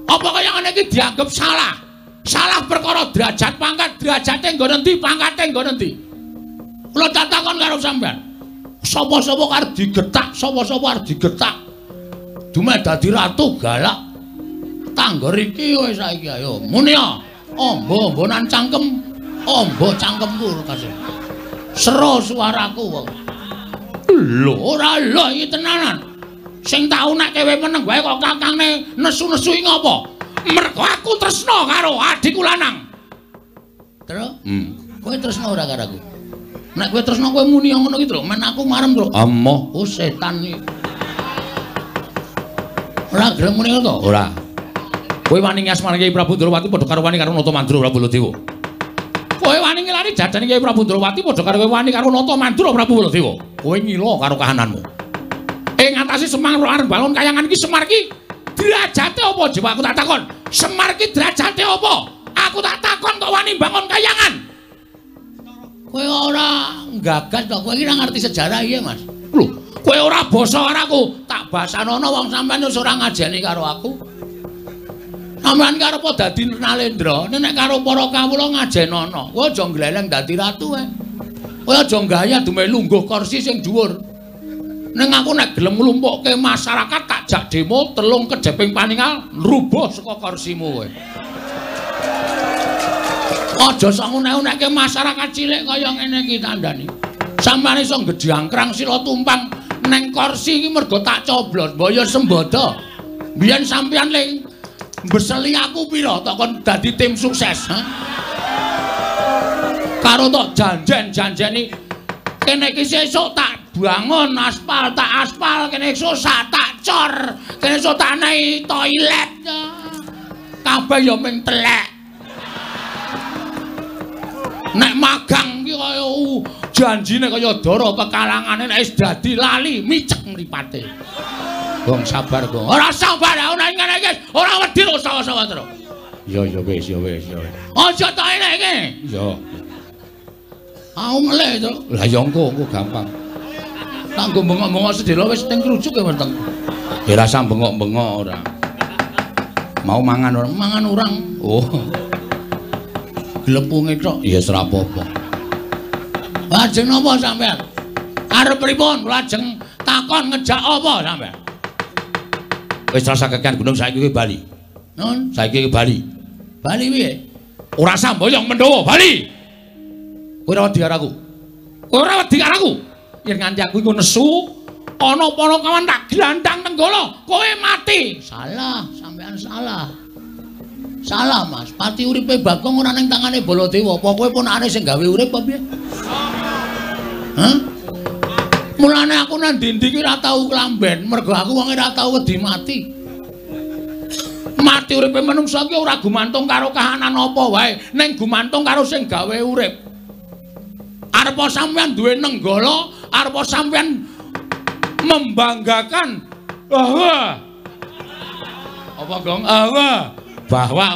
Apa kaya ngene iki dianggep salah? Salah perkara derajat pangkat, derajate nggon endi, pangkate nggon endi? Kula takon karo sampean. Sapa-sapa arep digetak, sapa-sapa arep digetak. Dumeh dadi ratu galak. Tanggor iki kowe saiki ayo muni ya. Ombo-ombonan cangkem, ombo cangkemku kasih. Sero suaraku wong. Lho ora lho iki tenanan. Sing tau nek kowe meneng wae kok kakangne nesu-nesu iki ngopo? Mergo aku tresna karo adikku lanang. Tru? Kowe tresna ora karo aku? Nek kowe tresna kowe muni ngono ki, Tru. Men aku marem, Tru. Amoh, oh setan iki. Ora gelem muni ngono to? Ora. Kowe wani ngasmani Kyai Prabu Ndrawati padha karo wani karo Nata Mandura Prabu Baladewa. Kowe wani ngelani jajane Kyai Prabu Ndrawati padha karo kowe wani karo Nata Mandura Prabu Baladewa. Kowe ngila karo kahananmu. Ing ngatasi Semar arep bangun kayangan iki Semar iki derajate apa jiwa aku tak takon. Semar iki derajate apa? Aku tak takon kok wani bangun kayangan. Kowe ora nggagas kok kowe iki ora ngerti sejarah iya, Mas. Lho, kowe ora basa karo aku, tak basanono wong sampean wis ora ngajeni karo aku. Sampeyan karo apa dadi Nalendra, nek karo para kawula ngajenono. Kowe aja ngleleng dadi ratu ae. Kowe aja gaya dumeh lungguh kursi sing dhuwur. Ning aku nek gelem nglumpukke masyarakat tak jak demo telung kejeping paningal rubuh saka kursimu kowe. Aja sok ngunek-unekke masyarakat cilik kaya ngene iki tandani. Sampeyan iso gedhangkrang sila tumpang neng kursi iki mergo tak coblos mbaya sembodo. Biyen sampeyan ling mbeseli aku pira tok kon dadi tim sukses, ha? Karo tok janjen-janjeni kene iki sesuk tak bangun aspal, tak aspal, kene esuk tak cor, kene esuk tak nei toilet. Kabeh ya ming telek. Nek magang ki kaya janjine kaya dara pekalangane nek wis dadi lali micek mripate. Gong sabar, Gong. Ora sabar aku nek ngene iki ora wedi kok sawa-sawa terus. Ya ya wis ya wis ya. Aja tok enek iki. Ya. Aku ngelih to. Lah ya engko engko gampang. Tak nggo bengok-bengok sedhela wis teng krujuk ya weteng. Ya rasa bengok-bengok ora. Mau mangan ora? Mangan urang. Oh. Glepunge tok. Ya wis ora apa-apa. Lajeng napa sampean? Arep pripun? Lajeng takon ngejak apa sampean? Wis rasa kekean gunung saiki kowe bali. Nun, saiki kowe bali. Bali piye? Ora samboyong Mendawa, bali. Kowe ora wedi karo aku. Kowe ora wedi karo aku. Yen nganti aku iku nesu, ana panakawan tak glandang Nenggala, kowe mati. Salah, sampean salah. Salah, Mas. Pati uripe Bagong ora ning tangane Baladewa. Apa kowe ponakane sing gawe urip apa piye? Hah? Mulane aku nang ndi-ndi iki ora tau klamben, mergo aku wong ora tau wedi mati. Mati uripe manungsa iki ora gumantung karo kahanan apa wae, ning gumantung karo sing gawe urip. Arepa sampeyan duwe Nenggala, arepa sampeyan membanggakan bahwa apa Gong? Bahwa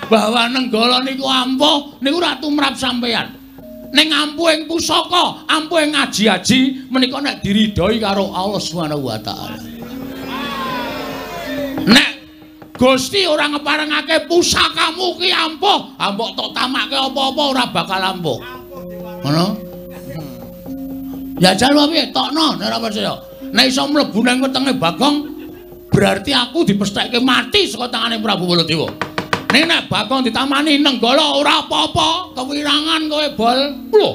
bahwa Nenggala niku ampuh niku ora tumrap sampeyan. Ning ampuhing pusaka, ampuhing aji-aji menika nek diridhoi karo Allah Subhanahu wa taala. Nek Gusti ora ngeparengake pusakamu ki ampuh, mbok tok tamake apa-apa ora bakal ampuh. Ngono? Jajal wae piye? Tokno nek ora percaya. Nek iso mlebu nang wetenge Bagong, berarti aku dipestheke mati saka tangane Prabu Baladewa. Ning nek Bagong ditamani Nenggala ora apa-apa, kewirangan kowe bol. Lho.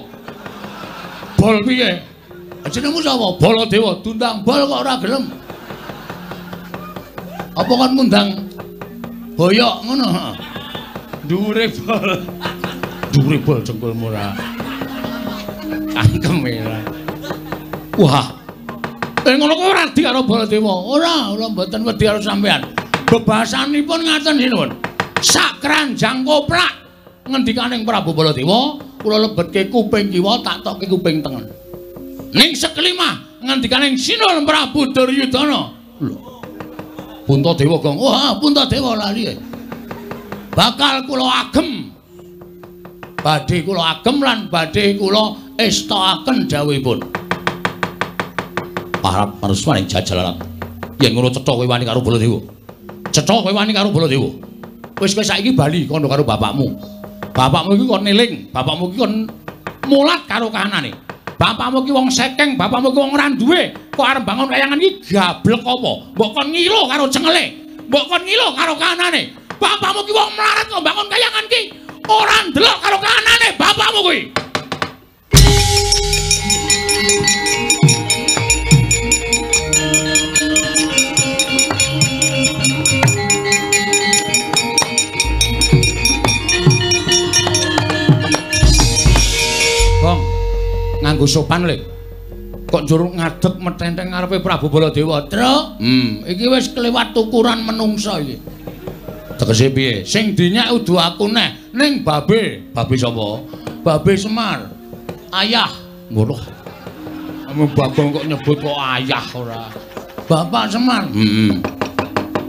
Bol piye? Jenengmu sapa? Baladewa. Diundang bol kok ora gelem. Apa kon ngundang boyok ngono? Dhuwure bol. Dhuwure bol jengkulmu ora. Cangkeme ora. Wah. Ngono kok ora wedi karo Baladewa. Ora, kula mboten wedi karo sampean. Bebasanipun ngaten sinuwun. Sak keranjang koplak ngendikaning Prabu Baladewa, kula lebetke kuping kiwa tak tokke kuping tengen. Ning sekelimah ngendikaning Sinuwun Prabu Duryudana. Lho. Puntadewa Gong. Wah, Puntadewa lali. Bakal kula agem. Badhe kula agem lan badhe kula estokaken dawuhipun. Parap maruswaning jajalarat. Yen ngono cetha kowe wani karo Baladewa. Cetha kowe wani karo Baladewa. Wis kowe saiki bali kandha karo bapakmu. Bapakmu iki kon eling, bapakmu iki kon mulat karo kahanane. Bapakmu iki wong sekeng, bapakmu iki wong ora duwe. Kok arep bangun kayangan iki gablek apa? Mbok kon ngilo karo cengele. Mbok kon ngilo karo kahanane. Bapakmu ki wong melarat kok bangun kayangan ki ora ndelok karo kahanane bapakmu kuwi. Gong, nganggo sopan le. Kok njur ngadeg metenteng ngarepe Prabu Baladewa. Truk, iki wis kelewat tukuran menungsa iki. Tegese piye? Sing dinyak udu aku neh ning babe. Babe sapa? Babe Semar. Ayah. Ngono. Amung Bagong kok nyebut kok ayah ora. Bapak Semar. Heeh.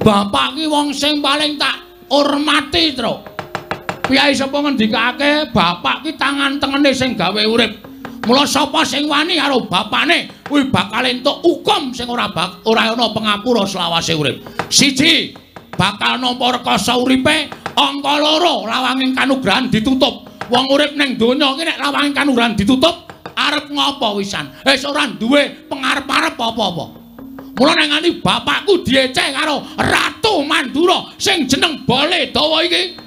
Bapak ki wong sing paling tak hormati, Truk. Piyai sapa ngendikake bapak ki tangan tengene sing gawe urip. Mula sapa sing wani karo bapane kuwi bakal entuk hukum sing ora ana pengapura selawase urip. Siji, bakal nampa rekasa uripe, angka loro lawanging kanugrahan ditutup. Wong urip ning donya iki nek lawanging kanugrahan ditutup, arep ngopo wisan? Wis ora duwe pengarep-arep apa-apa. Mula nek nganti bapakku dieceh karo Ratu Mandura sing jeneng Baladewa iki.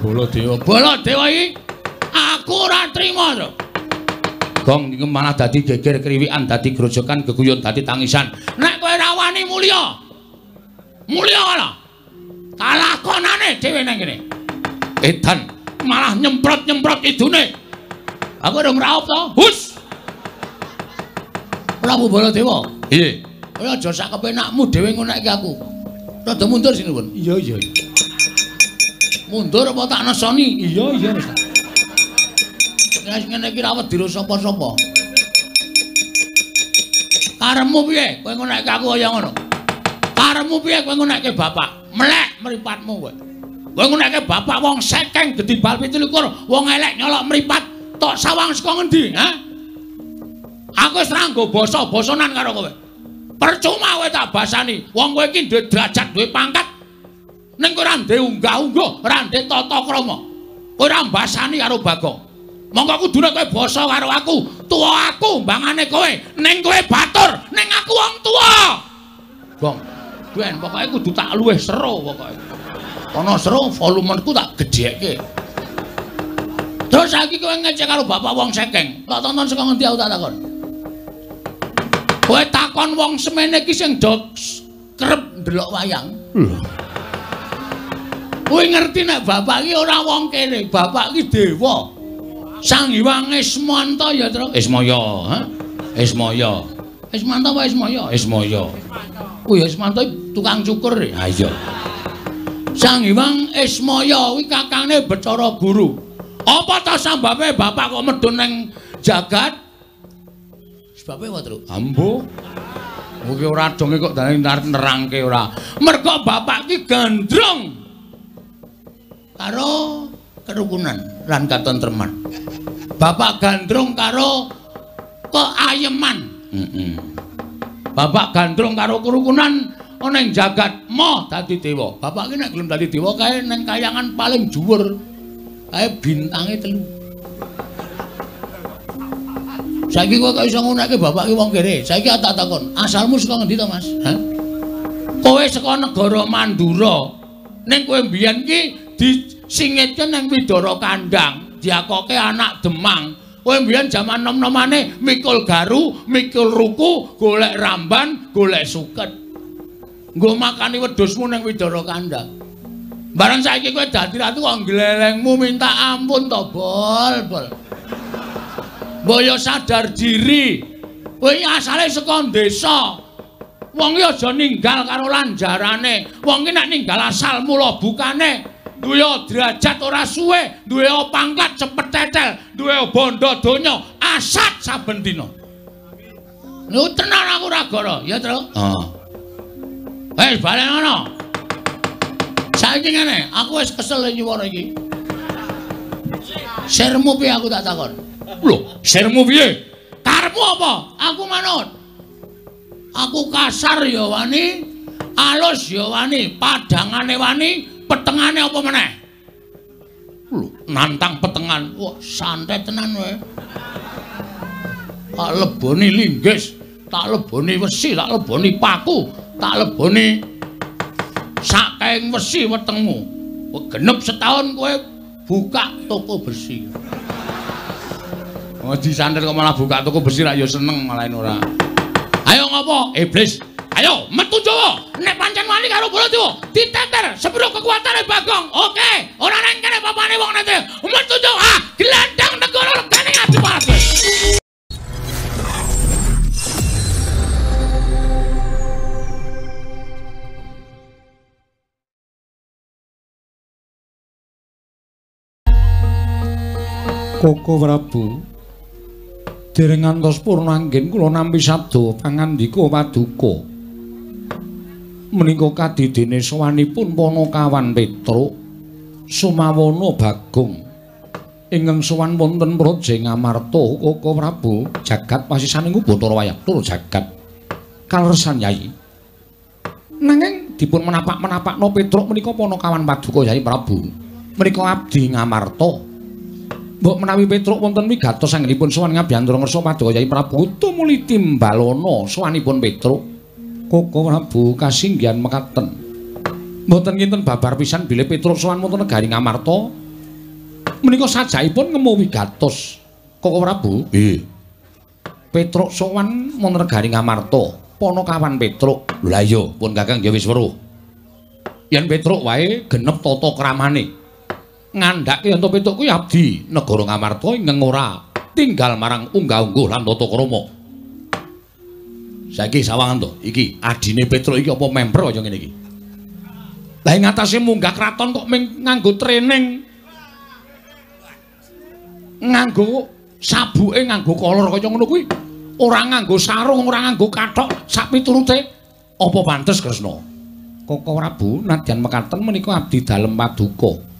Baladewa, Baladewa iki aku ora trima to. Gong iki malah dadi geger kriwikan, dadi grojokan, geguyon, dadi tangisan. Nek kowe ora wani mulya. Mulya ana. Kalakonane dhewe nang kene. Edan malah nyemprot-nyemprot idune. Aku urung raup to. Hus. Prabu Baladewa. Piye? Kowe aja sak kepenakmu dhewe ngono iki aku. Rada mundur sinuwun. Iya, iya. Mundur apa tak nesoni? Iya, iya wis. Nek ngene iki ra wedi sapa-sapa. Karepmu piye? Kowe ngonekke aku kaya ngono. Karepmu piye kowe ngonekke bapak? Melek mripatmu kowe. Kowe ngonekke bapak wong sekeng gedhi bal 27, wong elek nyolok mripat, tok sawang saka ngendi, ha? Aku wis ra nggo basa-basanan karo kowe. Percuma kowe tak basani. Wong kowe iki duwe derajat, duwe pangkat. Ning kowe ora ndek unggah-ungguh, ora ndek tata krama. Kowe ora mbasani karo Bagong. Monggo kudune kowe basa karo aku, tuwa aku mbangane kowe, ning kowe batur, ning aku wong tuwa. Gong, ben pokoke kudu tak luwih seru pokoke. Ana seru volumeku tak gedhekke. Terus saiki kowe ngecek karo bapak wong sekeng, tak tonton saka ngendi aku tak takon. Kowe takon wong semene iki sing do kerep ndelok wayang. Kowe ngerti nek bapak iki ora wong kene, bapak iki dewa. Sang Hyang Ismanta ya, Tru. Ismaya, ha? Ismaya. Ismanta apa Ismaya? Ismaya. Kuwi ya Ismanta tukang cukur. Ha iya. Sang Hyang Ismaya kuwi kakangne Bathara Guru. Apa ta sambabe bapak kok medhun ning jagat? Sebabe apa, Tru? Ambo. Kuwi ora donge kok dane nerangke ora. Mergo bapak ki gandrung karo kerukunan lan katentreman. Bapak gandrung karo keayeman. Bapak gandrung karo kerukunan ana ing jagat moh dadi dewa. Bapak ki nek gelem dadi dewa kae ning kayangan paling dhuwur. Kae bintange 3. Saiki kowe kok iso ngonekke bapak ki wong kere. Saiki tak takon, asalmu saka ngendi to, Mas? Hah? Kowe saka negara Mandura. Ning kowe mbiyen ki disingitke nang Widara Kandang, diakoke anak Demang. Kowe mbiyen jaman nom-nomane mikul garu, mikul ruku, golek ramban, golek suket. Nggo makani wedhusmu nang Widara Kandang. Bareng saiki kowe dadi ratu kok glelengmu minta ampun to, Bol, Bol. Mbok yo sadar diri. Kowe asale saka desa. Wong iki aja ninggal karo lanjarane. Wong iki nek ninggal asal mula bukane duwe derajat ora suwe, duwe pangkat cepet tetel, duwe bondo donya asat saben dina. Niku tenan aku ora goro, ya, Tru? Heeh. Wis balen ngono. Saiki ngene, aku wis kesel nyuwara iki. Sirmu piye aku tak takon? Lho, sirmu piye? Karepmu apa? Aku manut. Aku kasar ya wani, alus ya wani, padangane wani, petengane apa meneh? Lho, nantang petengan. Wah, santai tenan kowe. Tak leboni linggis, tak leboni wesi, tak leboni paku, tak leboni sakaing wesi wetengmu. Genep setahun kowe buka toko besi. Oh, disantet kok malah buka toko besi rak ya seneng malah ora. Ayo ngopo, iblis? Ayo metu Jawa. Nek pancen wani karo Baladewa, diteter sepiro kekuatane Bagong. Oke, ora nang kene papane wong nete. Metu Jawa, gelandang negara regane Adipati. Koko Prabu, dereng ngantos purna anggen kula nampi sabda pangandika paduka. Menika kadidene sowanipun Panakawan Petruk Sumawana Bagong ingkang sowan wonten Praja Ngamarta. Koko Prabu, jagat pasisaning Bathara Wayah tur jagat kaleresan Yai. Nanging dipun menapak-menapakno Petruk menika Panakawan paduka Yai Prabu. Menika abdi Ngamarta. Mbok menawi Petruk wonten wigatos anggenipun sowan ngabiyantara ngersa paduka Yai Prabu tumuli timbalana sowanipun Petruk. Koko Prabu kasinggihan mekaten. Mboten kinten babar pisan bilih Petruk sowan wonten negari Ngamarta. Menika sajaipun ngemu wigatos. Koko Prabu, nggih. Petruk sowan wonten negari Ngamarta. Panakawan Petruk. Lha iya, pun Kakang ya wis weruh. Yen Petruk wae genep tata kramane. Ngandhake yen to Petruk kuwi abdi negara Ngamarta ingkang ora tinggal marang unggah-ungguh lan tata krama. Saiki sawangan to, iki adine Petruk iki apa memper kaya ngene iki. Lah ing atase munggah kraton kok ming nganggo training. Nganggo sabuke nganggo kolor kaya ngono kuwi. Ora nganggo sarung, ora nganggo kathok sak piturute. Apa pantes Kresna? Koko Prabu nadyan mekaten menika abdi dalem paduka.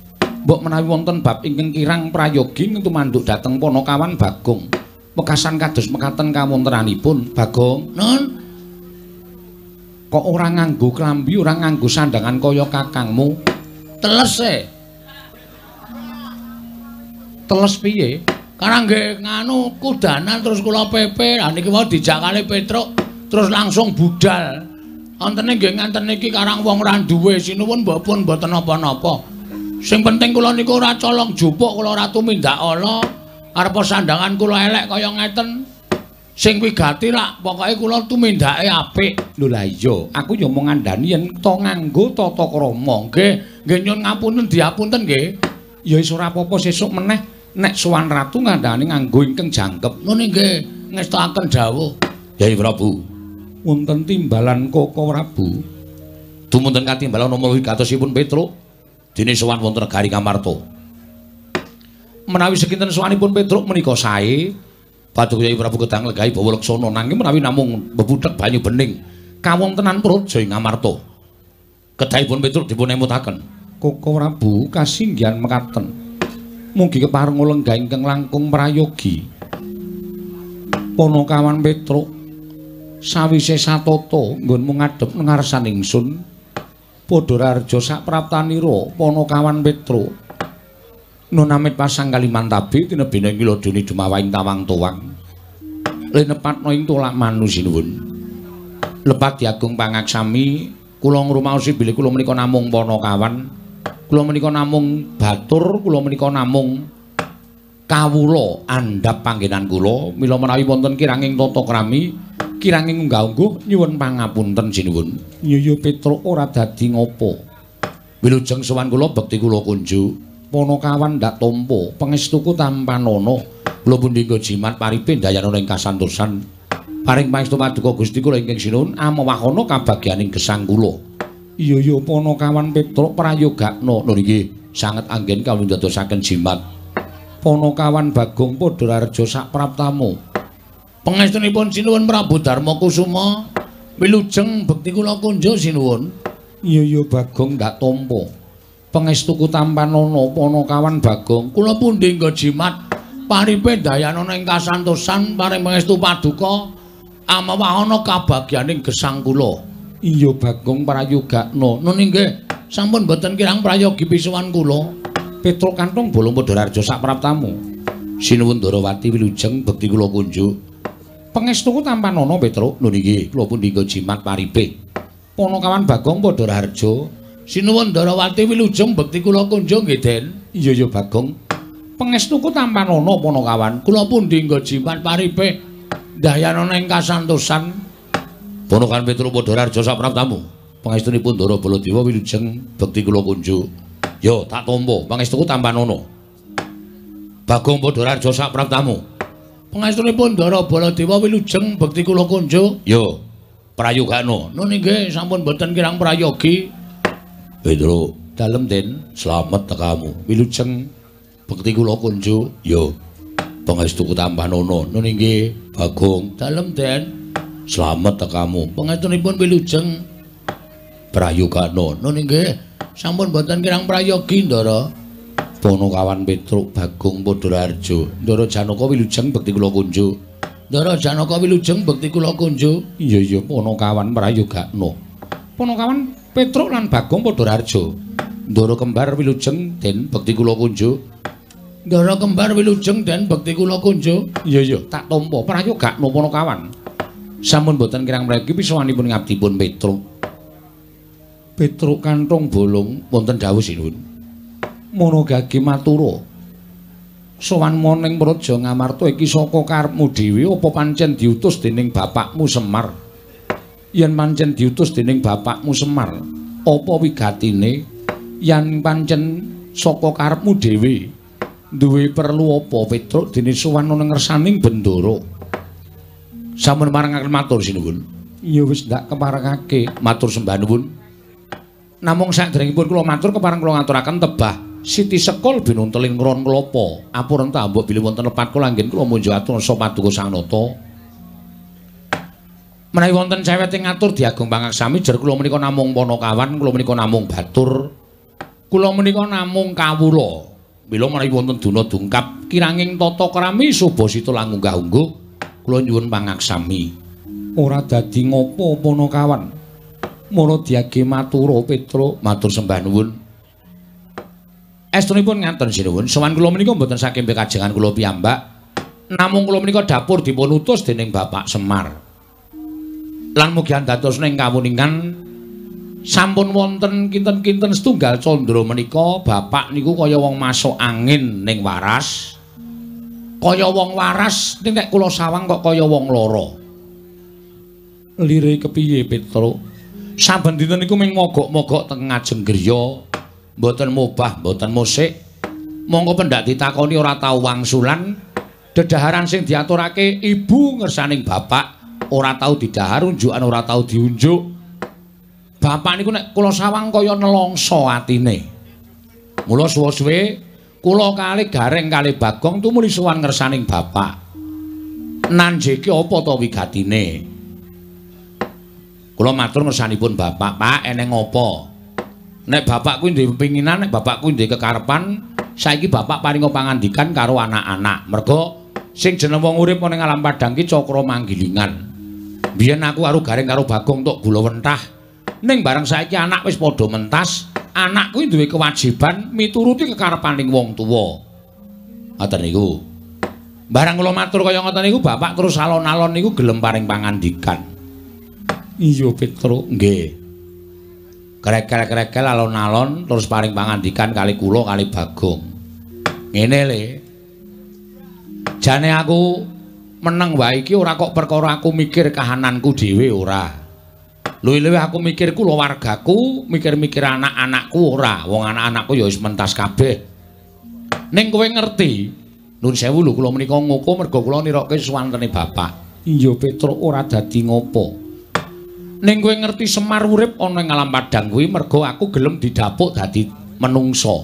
Mbok menawi wonten bab ingkang kirang prayogi tumanduk dhateng Panakawan Bagong. Wekasan kados mekaten kawontenanipun Bagong. Nun. Kok ora nganggo klambi, ora nganggo sandangan kaya kakangmu? Teles e. Teles piye? Karang nggih nganu kudanan terus kula pepe. Lah niki wau dijak kali Petruk terus langsung budal. Wontene nggih nganten niki karang wong ora duwe sinuwun mbok pun mboten napa-napa. Sing penting kula niku ora colong jupuk, kula ora tumindak ala. Arepa sandangan kula elek kaya ngeten. Sing wigati lak pokoke kula tumindake apik. Lho lah iya, aku ya mung ngandani yen to nganggo tata krama. Nggih, nggih nyun ngapunten diapunten nggih. Ya wis ora apa-apa sesuk meneh nek sowan ratu ngandani nganggo ingkang jangkep. Ngono nggih, ngestokaken dawuh. Yai Prabu, wonten timbalan Koko Prabu. Dumunten katimbalan nama wigatosipun Petruk. Dene sowan wonten negari Ngamarta. Menawi sekinten sowanipun Petruk menika sae, paduka Yai Prabu kedang legahi bawa leksana, nanging menawi namung bebuthek banyu bening kawontenan praja ing Ngamarta. Kedahipun Petruk dipun emutaken. Koko Prabu kasinggihan mekaten. Mugi kepareng lenggah ingkang langkung prayogi. Panakawan Petruk sawise satata nggonmu ngadhep ngarsan ingsun. Padha raharja sak praptanira Panakawan Petruk. Nun amit pasang Kalimantabi tinebina ing wiladune dumawaing tawang tuwang. Linepatna ing tolak manu sinuwun. Lepat diagung pangaksami kula ngrumaosi bilih kula menika namung panakawan. Kula menika namung batur, kula menika namung kawula andhap panggenan kula. Mila menawi wonten kiranging tata krami, kiranging unggah-ungguh nyuwun pangapunten sinuwun. Nyuyu Petruk ora dadi ngopo. Wilujeng sowan kula bekti kula kunjuk. Panakawan ndak tampa, pangestuku tampanana. Kula pundi nggo jimat paripe ndayanana ing kasantosan. Paring pangestu paduka Gusti kula ingkang sinuwun amawahana kabagyaning gesang kula. Iya ya Panakawan Petruk prayogakna. Lho nggih, sanget anggen kawula ndadosaken jimat. Panakawan Bagong padha raharja sak praptamu. Pangestunipun sinuwun Prabu Darma Kusuma, wilujeng bekti kula kunjuk sinuwun. Iya ya Bagong ndak tampa. Pangestuku tampanana Panakawan Bagong. Kula pundi nggo jimat paripe ndayanana ing kasantosan paring pangestu paduka. Amawahana kabagyaning gesang kula. Iya Bagong prayogakna. Nun inggih, sampun boten kirang prayogi pisuwan kula. Petruk Kanthong Bolong Padha Raharja sapraptamu. Sinuwun Ndarawati wilujeng bekti kula kunjuk. Pangestuku tampanana Petruk. Nun inggih, kula pundi jimat paripe. Panakawan Bagong Padha Raharja. Sinuwun Ndarawati wilujeng bekti kula kunjung nggih, Den. Iya ya Bagong. Pangestuku tampanana Panakawan. Kula pundi nggo jimat paripe. Ndayanana ing kasantosan. Panakawan Petruk Padha Raharja sapraptamu. Pangestunipun Ndara Baladewa wilujeng bekti kula kunjuk. Yo tak tampa pangestuku tampanana. Bagong Padha Raharja sapraptamu. Pangestunipun Ndara Baladewa wilujeng bekti kula kunjuk. Yo prayogana. Nun inggih sampun boten kirang prayogi. Petruk dalem Den, slamet tekamu. Wilujeng bekti kula kunjuk. Yo pangestuku tampanana. Nun inggih Bagong dalem Den, slamet tekamu. Pangestunipun wilujeng prayogana. Nun inggih sampun boten kirang prayogi Ndara. Panakawan Petruk Bagong Padha Raharja. Ndara Janaka wilujeng bekti kula kunjuk. Ndara Janaka wilujeng bekti kula kunjuk. Iya iya Panakawan prayogana. Panakawan Petruk lan Bagong Padha Raharja. Ndara kembar wilujeng den bekti kula kunjuk. Ndara kembar wilujeng den bekti kula kunjuk. Iya iya tak tampa prayogana Panakawan. Sampun boten kirang mriki pisuwanipun ngabdipun Petruk. Petruk Kanthong Bolong wonten dawuh sinuwun. Monogage matura. Sowan ning Praja Ngamarta iki saka karepmu dhewe apa pancen diutus dening bapakmu Semar? Yen pancen diutus dening bapakmu Semar, apa wigatine? Yen pancen saka karepmu dhewe, duwe perlu apa Petruk dene sowan ana ngersaning Bendara? Sampun marengaken matur sinuwun. Ya wis ndak keparengake matur sembah nuwun. Namung saderengipun kula matur kepareng kula ngaturaken tebah Siti Sekul binunteling ron klapa. Ampun ta mbok bilih wonten lepat kula anggen kula munjuk atur sa paduka Sang Nata. Menawi wonten cewet ing ngatur diagung pangaksami jer kula menika namung panakawan, kula menika namung batur. Kula menika namung kawula. Mila menawi wonten duna dungkap kiranging tata krami subasita lan unggah-ungguh kula nyuwun pangaksami. Ora dadi ngopo panakawan. Mula diage matura Petruk, matur sembah nuwun. Estunipun ngaten sinuwun, sowan kula menika mboten saking pekajengan kula piyambak. Namung kula menika dapur dipun utus dening Bapak Semar. Lan mugi andados ing kawuningan sampun wonten kinten-kinten setunggal candra menika bapak niku kaya wong masuk angin ning waras. Kaya wong waras ning nek kula sawang kok kaya wong lara. Lire kepiye Petruk? Saben dinten niku ming mogok-mogok teng ngajeng griya, mboten mobah, mboten musik. Monggo pendak ditakoni ora tau wangsulan. Dedaharan sing diaturake ibu ngersaning bapak ora tau didahar, unjukan ora tau diunjuk. Bapak niku nek kula sawang kaya nelongso atine. Mula suwe-suwe kula kalih Gareng kalih Bagong tumuli sowan ngersaning bapak. Nanjeke apa ta wigatine? Kula matur ngersanipun bapak, Pak, eneng apa? Nek bapak kuwi duwe pinginan, nek bapak kuwi duwe kekarepan, saiki bapak paringa pangandikan karo anak-anak. Merga sing jeneng wong urip ana ing alam padhang ki cakra manggilingan. Biyen aku karo Gareng karo Bagong tok gula wentah. Ning bareng saiki anak wis padha mentas, anak kuwi duwe kewajiban mituruti kekarepaning wong tuwa. Ngoten niku. Bareng kula matur kaya ngoten niku bapak terus alon-alon niku gelem paring pangandikan. Iya Petruk, nggih. Krekel-krekel alon-alon terus paring pangandikan kali kula kali Bagong. Ngene le. Jane aku meneng wae iki ora kok perkara aku mikir kahananku dhewe ora. Luwih-luwih aku mikir kulawargaku, mikir-mikir anak-anakku ora. Wong anak-anakku ya wis mentas kabeh. Ning kowe ngerti, nuwun sewu lho kula menika ngoko merga kula nirokke suwantene bapak. Iya Petruk ora dadi ngopo. Ning kowe ngerti Semar urip ana ing alam padhang kuwi merga aku gelem didapuk dadi menungsa.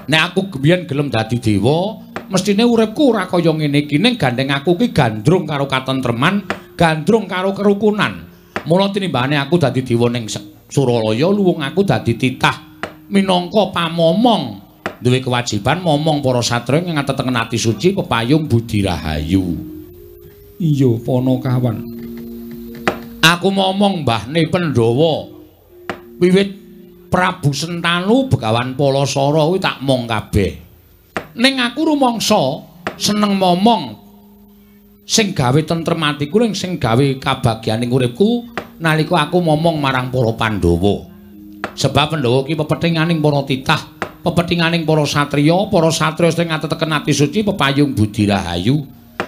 Nek aku biyen gelem dadi dewa, mestine uripku ora kaya ngene iki. Ning gandeng aku ki gandrung karo katentreman, gandrung karo kerukunan. Mula tinimbane aku dadi dewa ning Suralaya, luwung aku dadi titah minangka pamomong, duwe kewajiban momong para satriya ing ngatetengen ati suci pepayung budi rahayu. Iya Panakawan. Aku momong mbahne Pandhawa. Wiwit Prabu Sentanu Begawan Palasara kuwi tak mong kabeh. Ning aku rumangsa seneng momong sing gawe tentrem atiku ning sing gawe kabagyaning uripku nalika aku momong marang para Pandhawa. Sebab Pandhawa ki pepethinganing para titah, pepethinganing para satriya, para satriya sing ateteken ati suci pepayung budi rahayu.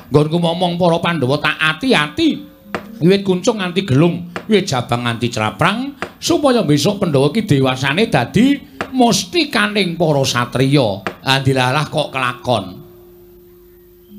Nggonku momong para Pandhawa tak ati-ati. Wiwit kuncung nganti gelung, wiwit jabang nganti craprang, supaya besok Pandhawa ki dewasane dadi mustikaning para satriya. Andilalah kok kelakon.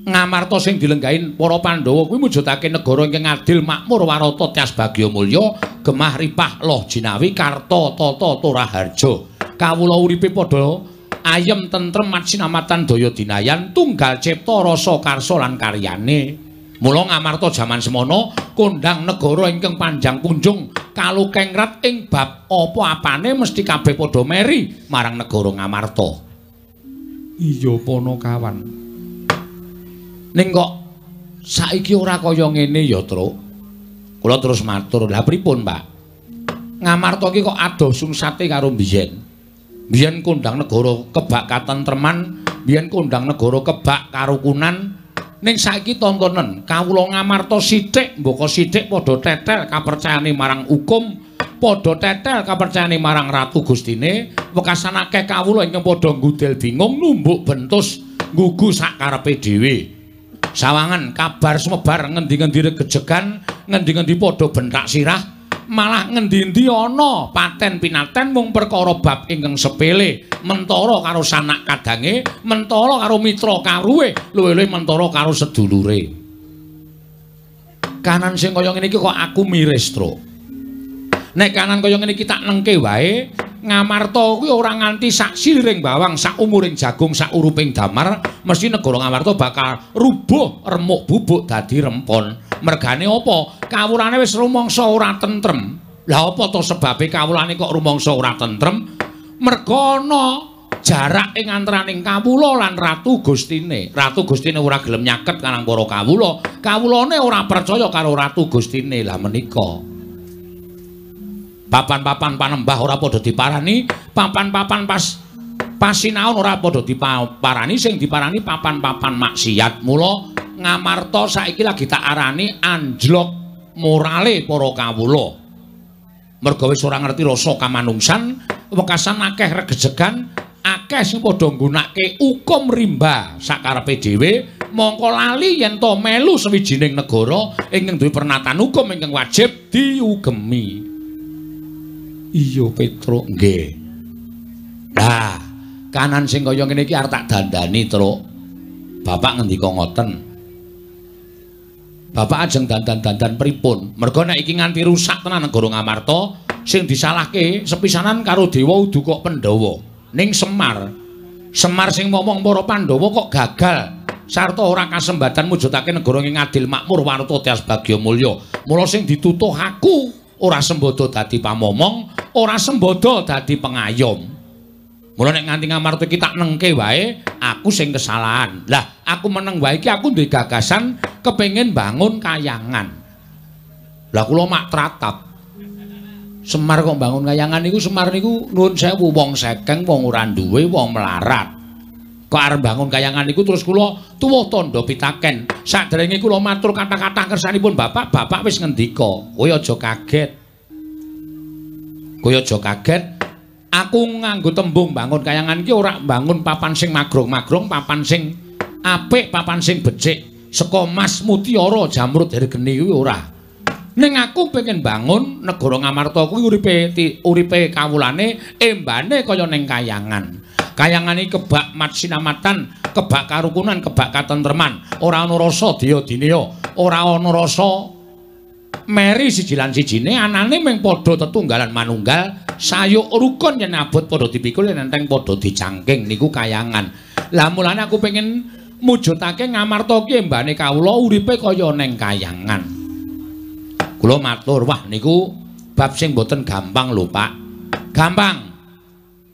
Ngamarta sing dilenggahin para Pandhawa kuwi mujudake negara ingkang adil, makmur, warata, tyas bagya mulya, gemah ripah loh jinawi, karta tata toraharja. Kawula uripe padha ayem tentrem matsinamatan daya dinayan, tunggal cipta rasa karsa lan karyane. Mula Ngamarta jaman semono kondhang negara ingkang panjang punjung kalukengrat ing bab apa-apane mesti kabeh padha meri marang negara Ngamarta. Iya Panakawan. Ning kok saiki ora kaya ngene ya, Truk. Kula terus matur, "Lah pripun, Pak? Ngamarta iki kok adoh sungsate karo biyen. Biyen kondhang negara kebak katentreman, biyen kondhang negara kebak karukunan. Ning saiki tontonen kawula Ngamarta sithik mbaka sithik padha tetel kapercayane marang hukum, padha tetel kapercayane marang Ratu Gustine, wekasan akeh kawula ingkang padha nggudel bingung numbuk bentus nggugu sak karepe dhewe. Sawangan kabar sumebar ngendi-ngendi regejegan, ngendi-ngendi padha bentak sirah, malah ngendi-endi ana paten pinaten mung perkara bab ingkang sepele, mentara karo sanak kadange, mentara karo mitra karuwe, luwih-luwih mentara karo sedulure. Kanan sing kaya ngene iki kok aku miris, Truk. Nek kanan kaya ngene iki tak nengke wae, Ngamarta kuwi ora nganti sak siliring bawang, sak umuring jagung, sak uruping damar, mesti negara Ngamarta bakal rubuh remuk bubuk dadi rempon. Mergane apa? Kawulane wis rumangsa ora tentrem. Lah apa to sebabe kawulane kok rumangsa ora tentrem? Merga ana jarak ing antaraning kawula lan Ratu Gustine. Ratu Gustine ora gelem nyaket karang para kawula. Kawulane ora percaya karo Ratu Gustine. Lah menika papan-papan panembah ora padha diparani, papan-papan pas pasinaon ora padha diparani, sing diparani papan-papan maksiat. Mula Ngamarta saiki lagi tak arani anjlok morale para kawula. Merga wis ora ngerti rasa kamanungsan, wekasan akeh regejegan, akeh sing padha nggunakake hukum rimba sakarepe dhewe, mongko lali yen to melu sawijining negara ingkang duwe pernatan hukum ingkang wajib diugemi. Iya Petruk, nggih. Lah, kanan sing kaya ngene iki arep tak dandani, Truk. Bapak ngendika ngoten. Bapak ajeng dandan-dandan pripun? Merga nek iki nganti rusak tenan negara Ngamarta, sing disalahke sepisanan karo dewa udu kok Pandhawa. Ning Semar. Semar sing momong para Pandhawa kok gagal sarta ora kasembatan mujudake negara ing adil makmur warta tyas bagya mulya. Mula sing ditutuh aku ora sembodo dadi pamomong, ora sembodo dadi pengayom. Mula nek nganti Ngamarta iki tak nengke wae, aku sing kesalahan. Lah, aku meneng wae iki aku duwe gagasan kepengin bangun kayangan. Lah kula mak tratap. Semar kok bangun kayangan niku, Semar niku nuwun sewu wong sekeng, wong ora duwe, wong melarat. Kok arep bangun kayangan niku terus kula tuwuh tandha pitaken. Saderenge kula matur kata-kata kersanipun bapak, bapak wis ngendika, "Kowe aja kaget. Kowe aja kaget. Aku nganggo tembung bangun kayangan iki ora bangun papan sing magrong-magrong, papan sing apik, papan sing becik, saka mas mutiara jamrud hergeni kuwi ora. Ning aku pengen bangun negara Ngamarta kuwi uripe kawulane embane kaya ning kayangan. Kayangan iki kebak matsinamatan, kebak karukunan, kebak katentreman. Ora ana rasa daya dineya, ora ana rasa meri siji lan sijine, anane mung padha tetunggalan manunggal, sayuk rukun yen abot padha dipikul yen enteng padha dicangking niku kayangan. Lah mulane aku pengen mujudake Ngamarta ki embane kawula uripe kaya ning kayangan. Kula matur, wah niku bab sing boten gampang lho, Pak. Gampang.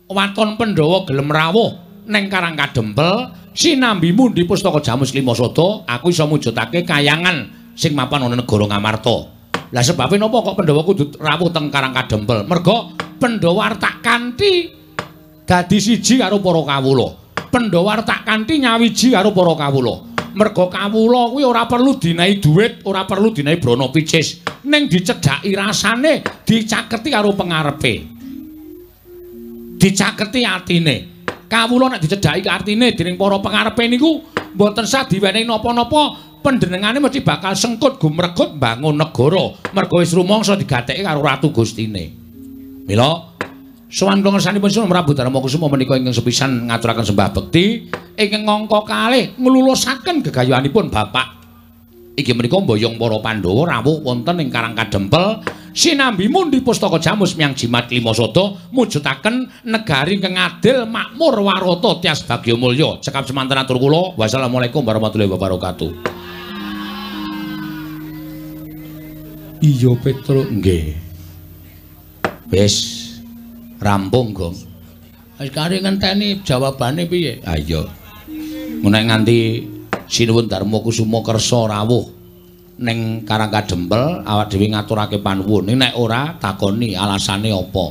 Waton Pandhawa gelem rawuh ning Karang Kadempel sinambi mundi pustaka Jamus Lima Sada, aku iso mujudake kayangan sing mapan ana negara Ngamarta. Lah sebabe napa kok Pandhawa kudu rawuh teng Karang Kadempel? Merga Pandhawa tak kanthi dadi siji karo para kawula. Pandhawa tak kanthi nyawiji karo para kawula. Merga kawula kuwi ora perlu dinehi dhuwit, ora perlu dinehi brana picis, ning dicedhaki rasane, dicaketi karo pengarepe. Dicaketi atine. Kawula nek dicedhaki atine dening para pengarepe niku mboten sah diwenehi napa-napa, panjenengane mesti bakal sengkut gumregut mbangun negara. Merga wis rumangsa digatheki karo Ratu Gustine. Mila sowan kula ngersanipun Sunan Prabu Darma Kusuma menika ingkang sepisan ngaturaken sembah bekti ingkang angka kalih nglulusaken gegayuhanipun Bapak. Inggih menika mboyong para Pandhawa rawuh wonten ing Karang Kadempel sinambi mundi pustaka jamus miyang jimat lima sada mujudaken negari ingkang adil makmur warata tias bagya mulya. Cekap semanten atur kula. Wassalamualaikum warahmatullahi wabarakatuh. Iya Petruk, nggih. Wis rampung, Gong. Wis kari ngenteni jawabane piye? Ha iya. Nek nganti Sinuwun Darma Kusuma kersa rawuh ning Karang Kadempel awak dhewe ngaturake panuwun. Ning nek ora takoni alasane apa?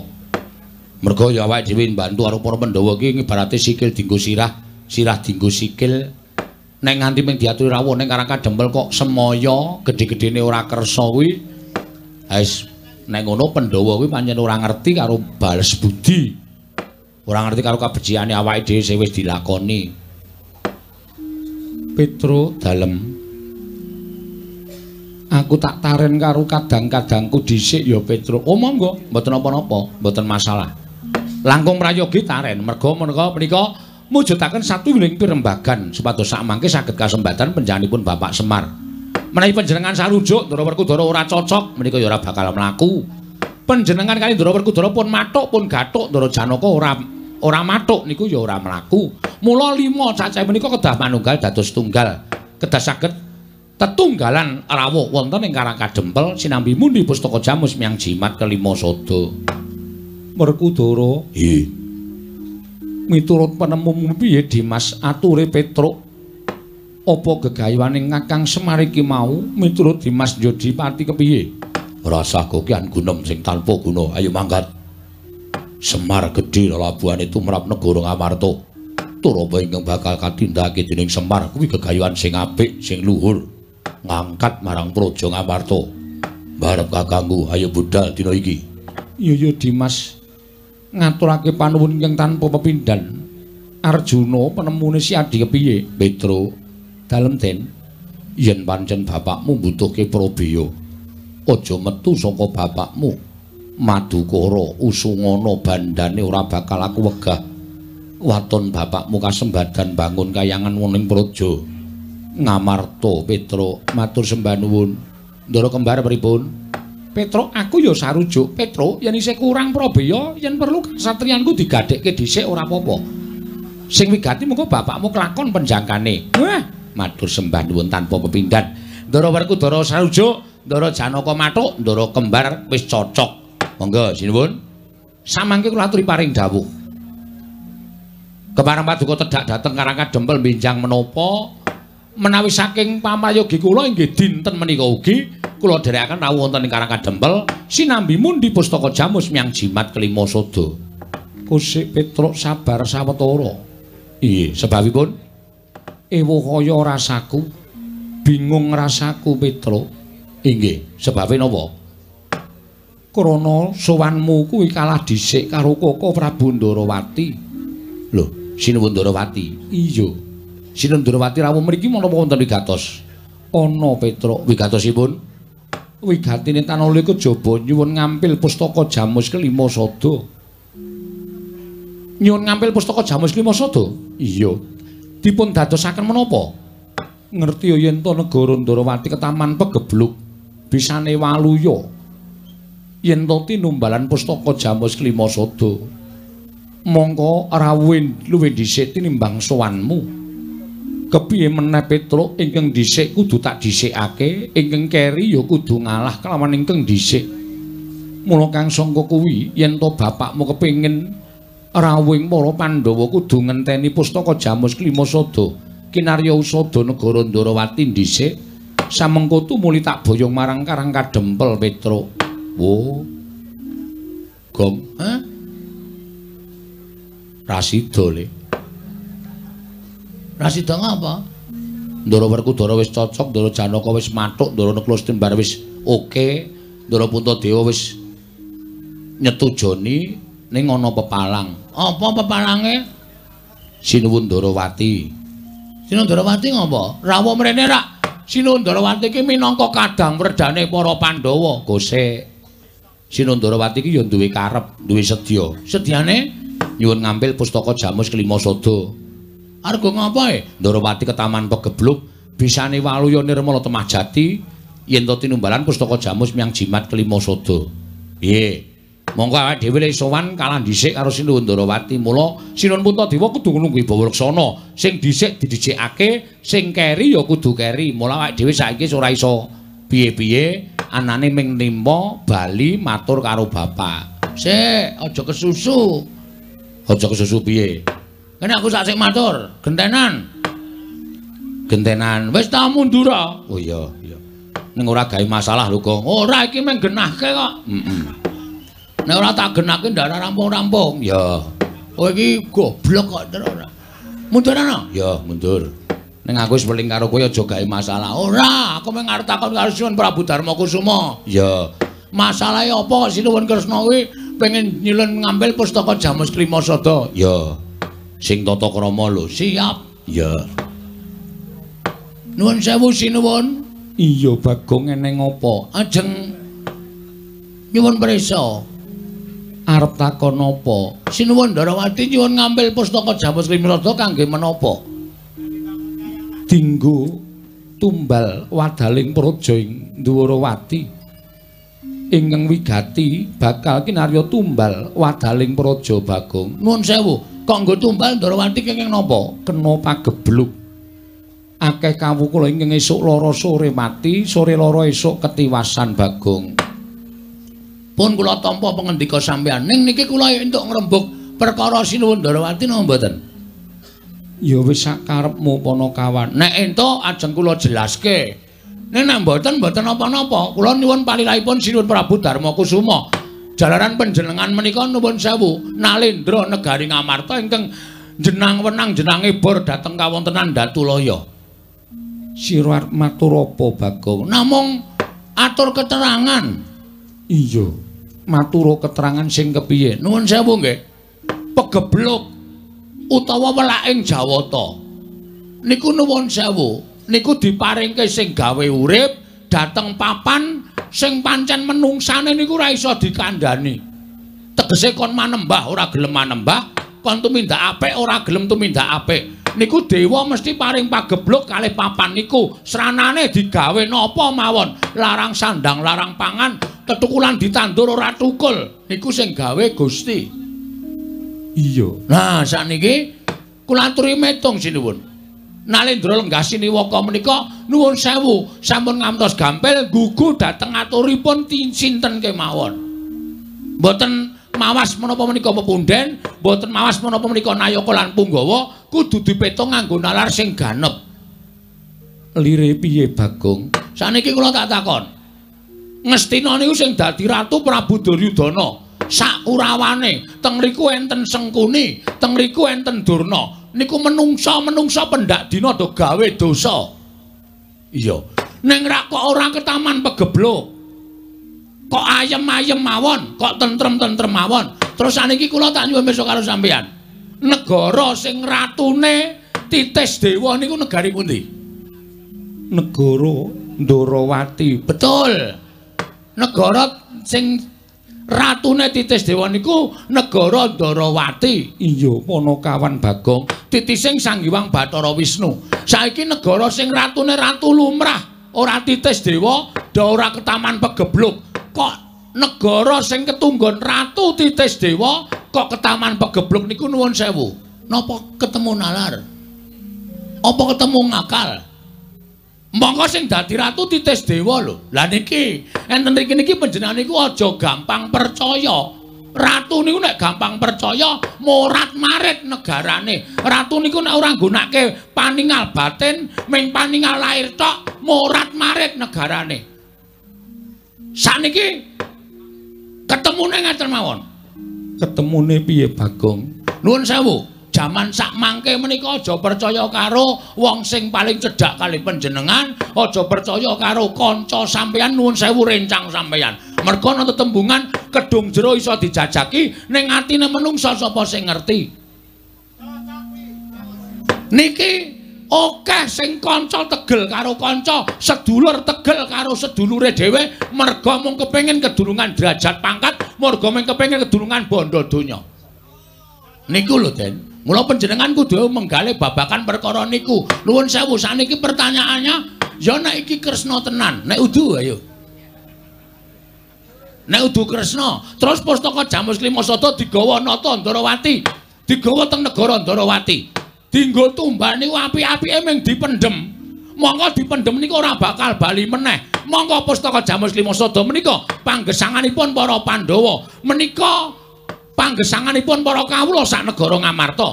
Merga ya awake dhewe mbantu karo para Pandhawa iki ibarate sikil dienggo sirah, sirah dienggo sikil. Nek nganti mung diaturi rawuh ning Karang Kadempel kok semaya gedhe-gedhene ora kersa kuwi. Wis nek ngono Pandhawa kuwi pancen ora ngerti karo bales budi. Ora ngerti karo kabeciane awake dhewe sing wis dilakoni. Petro dalem. Aku tak taren karo kadang-kadangku dhisik ya Petro. Oh monggo, mboten napa-napa, mboten masalah. Langkung prayogi taren merga menika mujudaken satuwiling pirembagan supados sakmangke saged kasembatan panjenenganipun Bapak Semar. Menawi panjenengan sarujuk Ndara Werkudara ora cocok menika ya ora bakal mlaku. Panjenengan kali Ndara Werkudara pun mathuk pun gathuk Ndara Janaka ora mathuk niku ya ora mlaku. Mula lima cacah menika kedah manunggal dados tunggal. Kedah saged tetunggalan rawuh wonten ing Karang Kadempel sinambi mundi pustaka jamus miyang jimat kelima sada. Werkudara, nggih. Miturut penemumu piye Dimas ature Petruk? Apa gegayuhane Kakang Semar iki mau miturut Dimas Jodipati kepiye? Ora usah kokian gunem sing tanpa guna. Ayo mangkat. Semar gedhe lelabuhane tumrap negara Ngamarta. Tur apa ingkang bakal katindakake dening Semar kuwi gegayuhan sing apik, sing luhur, ngangkat marang praja Ngamarta. Barep kakangku, ayo budal dina iki. Iya ya Dimas, ngaturake panuwun ingkang tanpa pepindhan. Arjuna penemune si Adi kepiye? Petro, dalem Den, yen pancen bapakmu mbutuhke prabeya, aja metu saka bapakmu. Madukara usungana bandane ora bakal aku wegah. Waton bapakmu kasembadan bangun kayangan ning praja Ngamarta. Petro matur sembah nuwun. Ndara kembar pripun? Petro aku ya sarujuk. Petro yen isih kurang prabeya yen perlu kasatriyanku digadhekke dhisik ora apa-apa. Sing wigati mengko bapakmu kelakon penjangkane. Wah, matur sembah nuwun tanpa pepindhan. Ndara Werkudara sarujuk, Ndara Janaka mathuk, Ndara kembar wis cocok. Monggo sinuwun. Samangke kula aturi paring dawuh. Kepareng paduka tedhak dhateng Karang Kadempel benjang menapa menawi saking pamayogi kula inggih dinten menika ugi kula dherekaken rawuh wonten ing Karang Kadempel sinambi mundi pustaka jamus miyang jimat kelima sada. Kusik Petruk sabar sawetara. Iya, sebabipun ewuh kaya rasaku, bingung rasaku Petruk. Inggih, sebabe napa? Krana sowanmu kuwi kalah dhisik karo Koko Prabu Ndarawati. Lho, Sinuwun Ndarawati. Iya. Sinuwun Ndarawati rawuh mriki menapa wonten wigatos? Ana Petruk, wigatosipun wigatine tanala kejaba nyuwun ngampil pustaka jamus kelima sada. Nyuwun ngampil pustaka jamus kelima sada? Iya. Dipun dadosaken menapa? Ngerti yen to negara Ndarawati ketaman pegebluk bisane waluya. Yen to tinumbalan pustaka jamus kelima sada. Mongko rawuhe luwih dhisik tinimbang sowanmu. Kepiye meneh Petruk ingkang dhisik kudu tak dhisikake, ingkang keri ya kudu ngalah kelawan ingkang dhisik. Mula kang sangka kuwi yen to bapakmu kepengin rawuhing para Pandhawa kudu ngenteni pustaka jamus kelima sada kinarya usada negara Ndarawati dhisik Samengko tumuli tak boyong marang Karang Kadempel Petruk. Wo. Gong, hah? Rasida le. Rasida ngapa? Ndara Werkudara wis cocok, Ndara Janaka wis mathuk, Ndara Nakula Setembar wis oke, Ndara Puntadewa wis nyetujoni ning ana pepalang. Apa pepalange? Sinuwun Ndarawati. Sinuwun Ndarawati ngapa? Rawuh mrene rak. Sinuwun Ndarawati iki minangka kadang werdane para Pandhawa. Gosek. Sinuwun Ndarawati iki ya duwe karep, duwe sedya. Sedyane nyuwun ngampil pustaka Jamus Kelima Sada. Arga ngapa e? Ndarawati ketaman pegebluk, bisane waluya nirmala temah jati yen to tinumbalan pustaka Jamus miyang jimat Kelima Sada. Piye? Monggo awake dhewe le sowan kalah dhisik karo Sinuwun Ndarawati. Mula Sinuwun Puntadewa kudu nunggu Bawa Laksana. Sing dhisik didhisikake, sing keri ya kudu keri. Mula awake dhewe saiki ora iso piye-piye, anane ming nimpa bali matur karo bapak. Sik, aja kesusu. Aja kesusu piye? Kene aku sak sik matur, gentenan. Gentenan. Wis ta mundur. Oh iya, iya. Ning ora gawe masalah lho, Gong. Ora, iki mung genahke kok. Heeh. Nek ora tak genake ndak rampung-rampung. Ya. Kowe iki goblok kok terus ora. Mundur ana? Ya, mundur. Ning aku wis weling karo kowe aja gawe masalah. Ora, aku mung arep takon karo Sinuwun Prabu Darma Kusuma. Ya. Masalahe apa kok Sinuwun Kresna kuwi pengen nyilun ngambil pustaka Jamus Klima Sada? Ya. Sing tata krama lho. Siap. Ya. Nuwun sewu Sinuwun. Iya, Bagong, eneng apa? Ajeng nyuwun prisa. Arep takon apa? Sinuwun Ndarawati nyuwun ngambil pustaka Jamus Klima Sada kangge menapa? Dinggo tumbal wadaling praja ing Ndwarawati. Ingkang wigati bakal kinarya tumbal wadaling praja Bagong. Nuwun sewu, kok nggo tumbal Ndarawati kenging napa? Kena pagebluk. Akeh kawula ingkang esuk lara sore mati, sore lara esuk ketiwasan Bagong. Pun kula tampa pangendika sampeyan. Ning niki kula entuk ngrembug perkara Sinuwun Ndarawati napa mboten? Ya wis sak karepmu Panakawan. Nek entuk ajeng kula jelaske. Ning nek mboten mboten napa-napa. Kula nyuwun palilahipun Sinuwun Prabu Darma Kusuma. Jalaran panjenengan menika nuwun sewu nalendra negari Ngamarta ingkang jenang wenang jenange bor dhateng kawontenan Datulaya. Sira arep matur apa Bagong? Namung atur keterangan. Iya, matur keterangan sing kepiye? Nuwun sewu nggih. Pegebluk utawa welaking Jawata niku nuwun sewu, niku diparingke sing gawe urip dhateng papan sing pancen menungsane niku ora iso dikandhani. Tegese kon manembah ora gelem manembah, kon tumindak apik ora gelem tumindak apik. Niku dewa mesti paring pagebluk kalih papan niku. Sranane digawe napa mawon, larang sandang, larang pangan, tetukulan ditandur ora tukul. Niku sing gawe Gusti. Iya. Nah, sakniki kula aturi metung sinuwun. Nalendra lenggah siniwaka menika nuwun sewu sampun ngantos gampil gugu dhateng aturipun sinten kemawon. Mboten mawas menapa menika pepunden, mboten mawas menapa menika nayaka lan punggawa, kudu dipetung nganggo nalar sing ganep. Lire piye Bagong? Sakniki kula tak takon. Ngastina niku sing dadi ratu Prabu Duryudana. Sak kurawane teng mriku enten Sengkuni, teng mriku enten Durna. Niku menungsa-menungsa pendak dina do gawe dosa. Iya. Ning rak kok ora ketaman pegebluk. Kok ayem-ayem mawon, kok tentrem-tentrem mawon. Terus saniki kula tak nyuwun pirsa karo sampeyan. Negara sing ratune Titis Dewa niku negari pundi? Negara Ndorowati. Betul. Negara sing ratune Titis Dewa niku negara Ndorowati. Iya, Panakawan Bagong. Titising Sang Hyang Bathara Wisnu. Saiki negara sing ratune ratu lumrah, ora Titis Dewa, da ora ketaman pegebluk. Kok negara sing ketunggon ratu Titis Dewa kok ketaman pegebluk niku nuwun sewu. Napa ketemu nalar? Apa ketemu ngakal? Monggo sing dadi ratu Titis Dewa lho. Lah niki enten mriki niki panjenengan niku aja gampang percaya. Ratu niku nek gampang percaya morat-marit negarane. Ratu niku nek ora nggunake paningal batin, ming paningal lahir tok, morat-marit negarane. Sakniki ketemune ngaten mawon. Ketemune piye, Bagong? Nuwun sewu, jaman sak mangke menika aja percaya karo wong sing paling cedhak kali panjenengan, aja percaya karo kanca sampeyan, nuwun sewu rencang sampeyan. Merga ana tetembungan kedung jero iso dijajaki, ning atine menungsa sapa sing ngerti. Niki akeh sing kanca tegel karo kanca, sedulur tegel karo sedulure dhewe, merga mung kepengin kedulungan derajat pangkat, merga mung kepengin kedulungan bondo donya. Niku lho, Den. Mula panjenengan kudu menggalih babakan perkara niku. Nuwun sewu, sakniki pertanyaannya, ya nek iki Kresna tenan, nek udu ayo. Nek udu Kresna, terus pustaka Jamus Klima Sada digawa Nata Ndorowati, digawa teng negara Ndorowati. Dinggo tumbal niku apik-apike mung dipendhem. Mongko dipendhem niku ora bakal bali meneh. Mongko pustaka Jamus Klima Sada menika panggesanganipun para Pandhawa, menika panggesanganipun para kawula sak negara Ngamarta.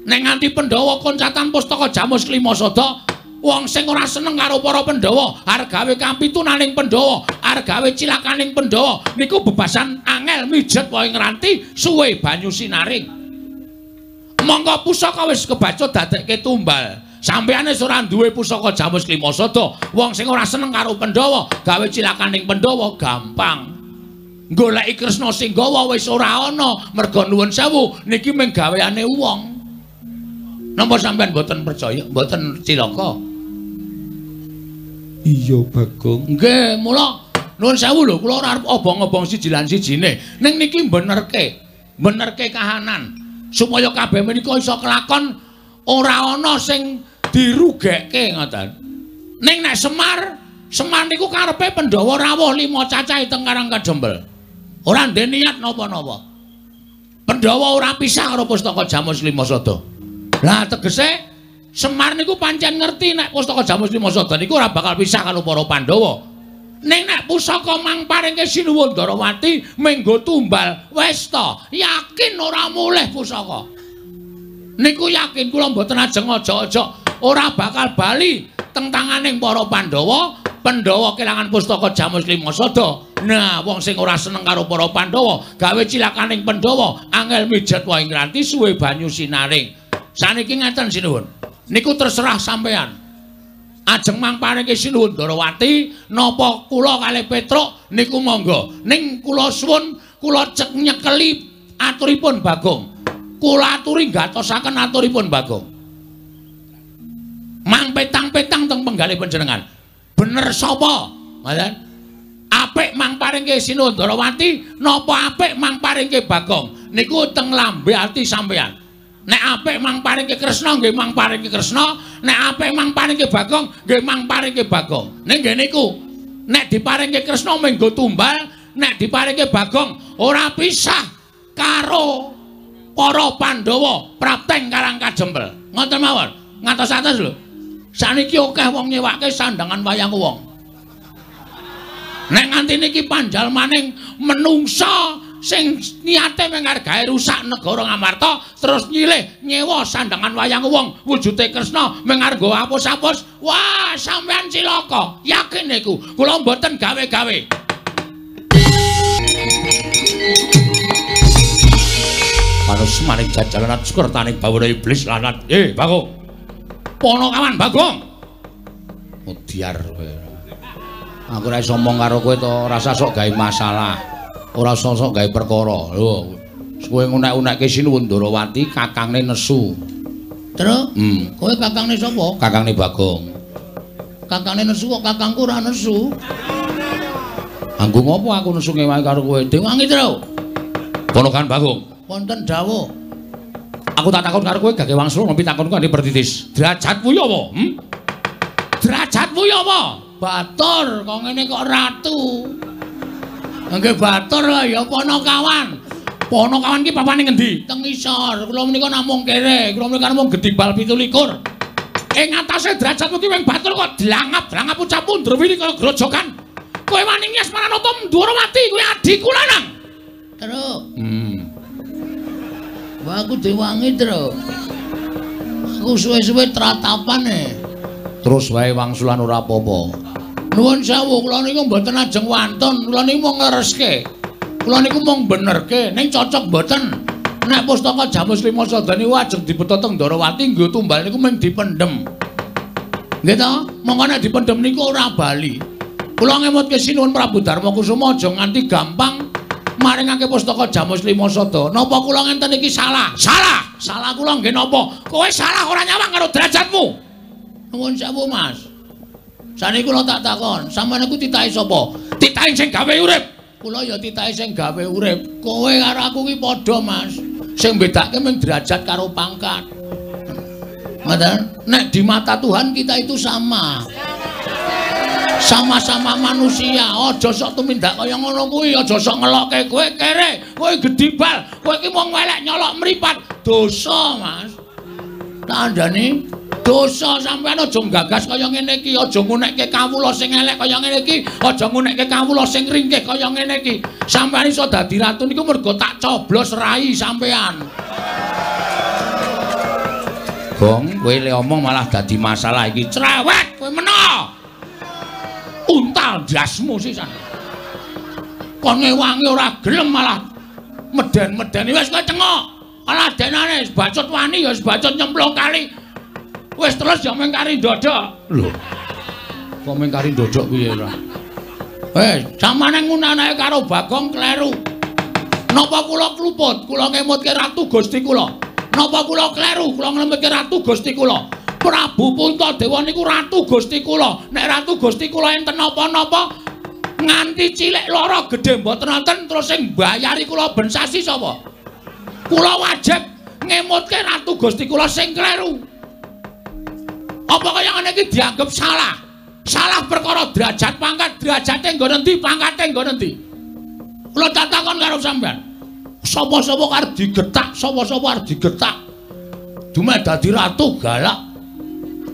Nek nganti Pandhawa koncatan pustaka Jamus Klima Sada, wong sing ora seneng karo para Pandhawa, arep gawe kampitunaning Pandhawa, arep gawe cilakaning Pandhawa, niku bebasan angel mijet wae ngranti suwe banyu sinaring. Mongko pusaka wis kebaca dadekke tumbal. Sampeyan wis ora duwe pusaka Jamus Klima Sada, wong sing ora seneng karo Pandhawa, gawe cilakaning Pandhawa gampang. Goleki Kresna sing gawa wis ora ana, merga nuwun sewu niki mung gaweane wong. Napa sampeyan mboten percaya, mboten cilaka? Iya, Bagong. Nggih, mula nuwun sewu lho, kula ora arep obong-obong siji lan sijine. Ning niki benerke, benerke kahanan supaya kabeh menika iso kelakon ora ana sing dirugekke ngoten. Ning nek Semar, Semar niku karepe Pandhawa rawuh 5 cacahe teng Karang Kajembel. Ora ndek niat napa-napa. Pandhawa ora pisah karo pustaka Jamus Klima Sada. Lah tegese Semar niku pancen ngerti nek pustaka Jamus Klima Sada niku ora bakal pisah karo para Pandhawa. Ning nek pusaka mang paringke Sinuwun Ndarawati menggo tumbal wis ta, yakin ora mulih pusaka. Niku yakin kula mboten ajeng aja-aja ora bakal bali teng tanganing para Pandhawa. Pandhawa kelangan pustaka Jamus Klima Sada. Nah, wong sing ora seneng karo para Pandhawa, gawe cilakaning Pandhawa, angel mijet wae ngranti suwe banyu sinaring. Saniki ngaten sinuwun. Niku terserah sampean. Ajeng mang paringke Sinuwun Ndarawati napa kula kalih Petruk niku monggo. Ning kula suwun kula cek nyekeli aturipun Bagong. Kula aturi gatosaken aturipun Bagong. Mang petang-petang teng penggalih panjenengan. Bener sapa? Ngoten. Apik mang paringke Sinuwun Ndarawati napa apik mang paringke Bagong? Niku teng lambe ati sampean. Nek apik mang paringke Kresna nggih mang paringke Kresna, nek apik mang paringke Bagong nggih mang paringke Bagong. Ning nggih niku, nek diparingke Kresna menggo tumbal, nek diparingke Bagong ora pisah karo para Pandhawa prapteng Karang Kajembel. Ngoten mawon, ngatos-atos lho. Saniki akeh wong nyewake sandangan wayang wong. Nek nganti niki panjalmaning menungsa sing niate mung arep gawe rusak negara Ngamarta terus nyilih nyewa sandangan wayang wong wujude Kresna mung arep nggo apus-apus, wah sampean cilaka, yakin niku kula mboten gawe-gawe. Manus maring jajalan sukertaning bawana iblis lanat. Bagong. Ponokawan Bagong. Mudyar kowe. Aku ora iso omong karo kowe to, ora usah sok gawe masalah. Ora usah sok gawe perkara. Lho, kowe ngunek-unekke Sinuwun Ndarawati kakangne nesu. Truk, kowe kakangne sapa? Kakangne Bagong. Kakangne nesu kok kakangku ora nesu. Anggo ngopo aku nesu ngewangi karo kowe? Dewangi, Truk. Ponokan Bagong. Wonten dawuh. Aku tak takon karo kowe gage wangsul nampi takonku kanthi pertitis. Derajatmu ya apa? Derajatmu ya apa? Batur, kok ngene kok ratu. Nggih batur ya Ponokawan. Ponokawan ki papane ngendi? Teng isor. Kula menika namung kere, kula menika namung gedibal 27. Ing atase derajatmu ki wing batur kok dlangap-dlangap ucapmu ndrewili kaya grojokan. Kowe wani ngias Maranata Ndwarawati, kowe adhiku lanang. Terus. Wah aku diwangi, Tru. Aku suwe-suwe tratapan e. Terus wae wangsulan ora apa-apa. Nuwun sewu, kula niku mboten ajeng wantun, kula niku mung nglereske. Kula niku mung benerke, ning cocok mboten. Nek pustaka Jamus Lima Sada niku ajeng dibeta teng Ndorowati nggo tumbal niku mung dipendhem. Nggih ta? Mongko nek dipendhem niku ora bali. Kula ngemutke sinuwun Prabu Darma Kusuma aja nganti gampang maringake pustaka Jamus Lima Sada. Napa kula ngenten iki salah? Salah. Salah kula nggih napa? Kowe salah ora nyawang karo derajatmu. Nuwun sewu, Mas. Saniki kula tak takon, sampeyan niku titahe sapa? Titahe sing gawe urip. Kula ya titahe sing gawe urip. Kowe karo aku ki padha, Mas. Sing bedake mung derajat karo pangkat. Ngoten? Nek di mata Tuhan kita itu sama. Sama-sama manusia. Aja sok tumindak kaya ngono kuwi, aja sok ngelokke kowe kere, kowe gedibal, kowe iki wong elek nyolok mripat. Dosa, Mas. Tandane dosa sampean aja nggagas kaya ngene iki, aja ngunekke kawula sing elek kaya ngene iki, aja ngunekke kawula sing ringkih kaya ngene iki. Sampean iso dadi ratu niku mergo tak coblos rai sampean. Gong, kowe le omong malah dadi masalah iki. Cerewet kowe meno. Untal ndasmu sisan. Kon ngewangi ora gelem malah meden-medeni wis kowe cengok. Alah denane bacut wani ya bacut nyemplung kali. Wis terus ya mung kari ndodok. Lho. Kok mung kari ndodok piye ora? Wis, samane ngunanake karo Bagong kleru. Napa kula kluput? Kula ngemutke Ratu Gusti kula. Napa kula kleru? Kula ngemutke Ratu Gusti kula. Prabu Puntadewa niku Ratu Gusti kula. Nek Ratu Gusti kula enten napa-napa nganti cilik lara gedhe mboten wonten terus sing mbayari kula ben sasi sapa? Kula wajib ngemutke Ratu Gusti kula sing kleru. Apa kaya ngene iki dianggep salah? Salah perkara derajat pangkat, derajate nggon endi, pangkate nggon endi? Kula takon karo sampean. Sapa-sapa arep digetak, sapa-sapa arep digetak. Dumeh dadi ratu galak.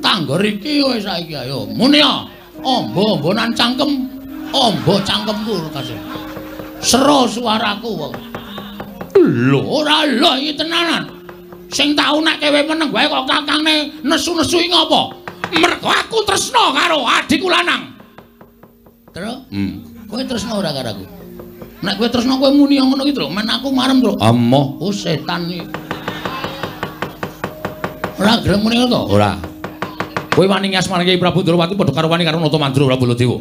Tanggor iki wis saiki ayo muni ya. Amba-ambanan cangkem, amba cangkemku kasih. Sero suaraku kok. Lho, ora lho iki tenanan. Sing tau nek kowe meneng wae kok kakangne nesu-nesu iki ngopo? Mergo aku tresna karo adikku lanang. Terus? Kowe tresna ora karo aku? Nek kowe tresna kowe muni ngono ki, Tru. Men aku marem, Tru. Amoh, oh setan iki. Ora gelem muni ngono to? Ora. Kowe wani ngasmane Kyai Prabu Ndrawati padha karo wani karo Nata Mandura Prabu Baladewa.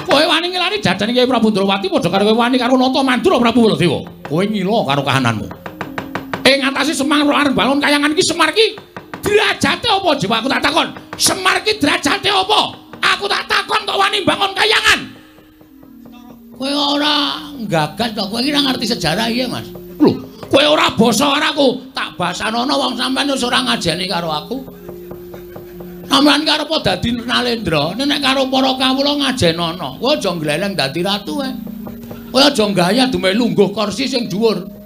Kowe wani ngelani jajane Kyai Prabu Ndrawati padha karo kowe wani karo Nata Mandura Prabu Baladewa. Kowe ngila karo kahananmu. Ing ngatasi Semar arep bangun kayangan iki Semar iki derajate apa jiwa aku tak takon. Semar iki derajate apa? Aku tak takon kok wani bangun kayangan. Kowe ora nggagas to, kowe iki ora ngerti sejarah iya, Mas. Lho, kowe ora basa karo aku, tak basanono wong sampean wis ora ngajeni karo aku. Sampeyan karo apa dadi Nalendra, nek karo para kawula ngajenono. Kowe aja ngleleng dadi ratu wae. Kowe aja gaya dumeh lungguh kursi sing dhuwur.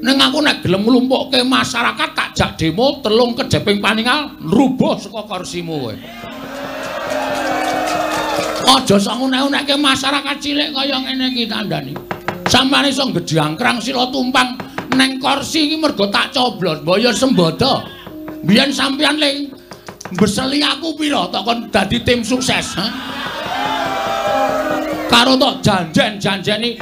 Ning aku nek gelem nglumpukke masyarakat tak jak demo telung kejeping paningal rubuh saka kursimu kowe. Aja sok ngunek-unekke masyarakat cilik kaya ngene iki tandani. Sampeyan iso gedhangkrang sila tumpang neng kursi iki mergo tak coblos, mbok ya sembodo. Biyen sampeyan ling mbeseli aku pira tok kon dadi tim sukses, ha? Karo tok janjen-janjeni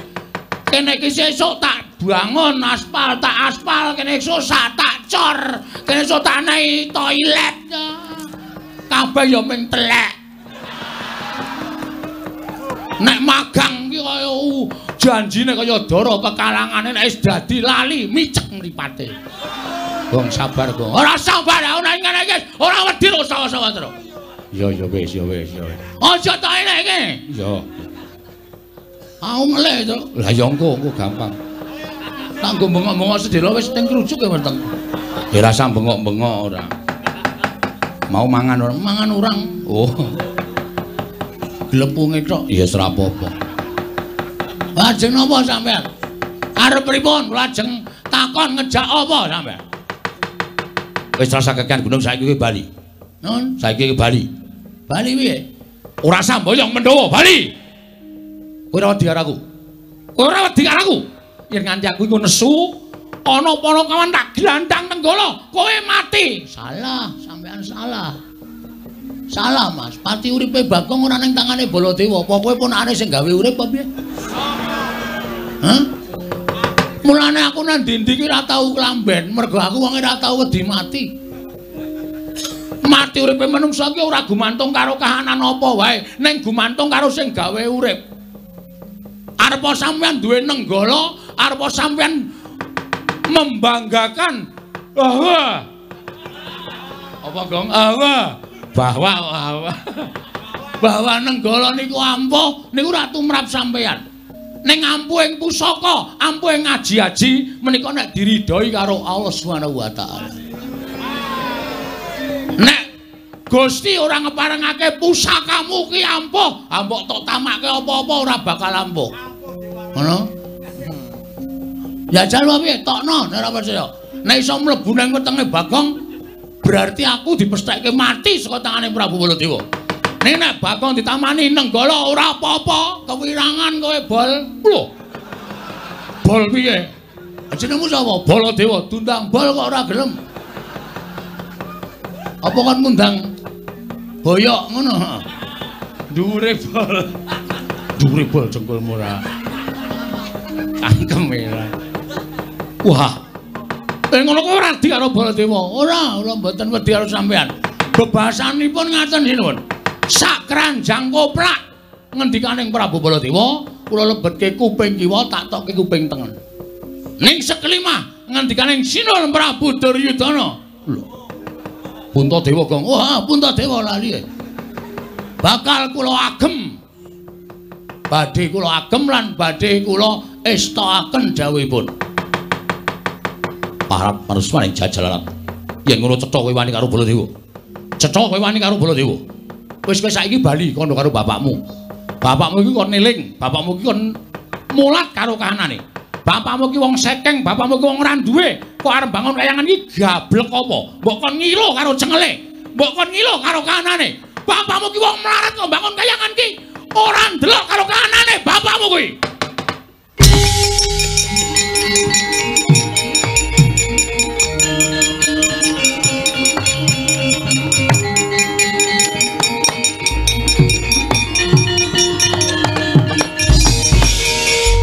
kene iki sesuk tak bangun aspal, tak aspal, kene esuk tak cor, kene esuk tak naik toilet. Kabeh ya mung telek. Nek magang iki kaya janjine kaya dara kekalangane nek wis dadi lali micek mripate. Gong sabar, Gong. Ora sabar, ora ngene iki, ora wedi ro sawa-sawa terus. Ya ya wis, ya wis, ya. Aja tok elek iki. Ya. Aku ngelih to. Lah ya engko, engko gampang. Tak nggo bengok-bengok sedhela wis teng krujuk ya weteng. Ya ora usah bengok-bengok ora. Mau mangan ora? Mangan urang. Oh. Glepunge tok. Ya wis ora apa-apa. Lajeng napa sampean? Arep pripun? Lajeng takon ngejak apa sampean? Wis rasa kekan gunung saiki kowe bali. Nun, saiki kowe bali. Bali piye? Ora usah mboyong Mendawa, bali. Kowe ora wedi karo aku. Kowe ora wedi karo aku. Yen nganti aku iku nesu, Ana panakawan tak glandang Nenggala, kowe mati. Salah, sampean salah. Salah, Mas. Pati uripe Bagong ora ning tangane Baladewa. Apa kowe ponakane sing gawe urip apa piye? Hah? Mulane aku nang ndi-ndi ki ora tau klamben, mergo aku wong ora tau wedi mati. Mati uripe manungsa ki ora gumantung karo kahanan apa wae, ning gumantung karo sing gawe urip. Arepa sampeyan duwe Nenggala, arepa sampeyan membanggakan bahwa apa Gong? Bahwa bahwa Nenggala niku ampuh, niku ora tumrap sampeyan. Ning ampuh ing pusaka, ampuh ing aji-aji menika nek diridhoi karo Allah Subhanahu wa taala. Nek Gusti ora ngeparengake pusakamu ki ampuh, mbok tok tamake apa-apa ora bakal ampuh. Ngono? Ya jal piye tokno nek ora percaya. Nek iso mlebu nang wetenge Bagong, berarti aku dipestheke mati saka tangane Prabu Baladewa. Ning nek Bagong ditamani Nenggala ora apa-apa, kewirangan kowe bol. Lho. Bol piye? Jenengmu sapa? Baladewa. Dundang bol kok ora gelem. Apa kon ngundang boyok ngono? Dhuwure bol. Dhuwure bol jengkulmu ora. Cangkem ora. Wah. Ngono kok ora wedi karo Baladewa. Ora, ora mboten wedi karo sampean. Bebasanipun ngaten sinuwun. Sak keranjang koplak ngendikaning Prabu Baladewa, kula lebetke kuping kiwa tak tokke kuping tengen. Ning sekelimah ngendikaning sinuwun Prabu Duryudana. Lho. Puntadewa Gong. Wah, Puntadewa lali. Bakal kula agem. Badhe kula agem lan badhe kula estokaken dawuhipun. Parap marusmaning jajalaran. Yen ngono cetha kowe wani karo Baladewa. Cetha kowe wani karo Baladewa. Wis kowe saiki bali kono karo bapakmu. Bapakmu iki kon eling, bapakmu iki kon mulat karo kahanane. Bapakmu iki wong sekeng, bapakmu iki wong ora duwe. Kok arep bangun kayangan iki gablek apa? Mbok kon ngilo karo cengele. Mbok kon ngilo karo kahanane. Bapakmu iki wong melarat kok bangun kayangan iki ora ndelok karo kahanane bapakmu kuwi.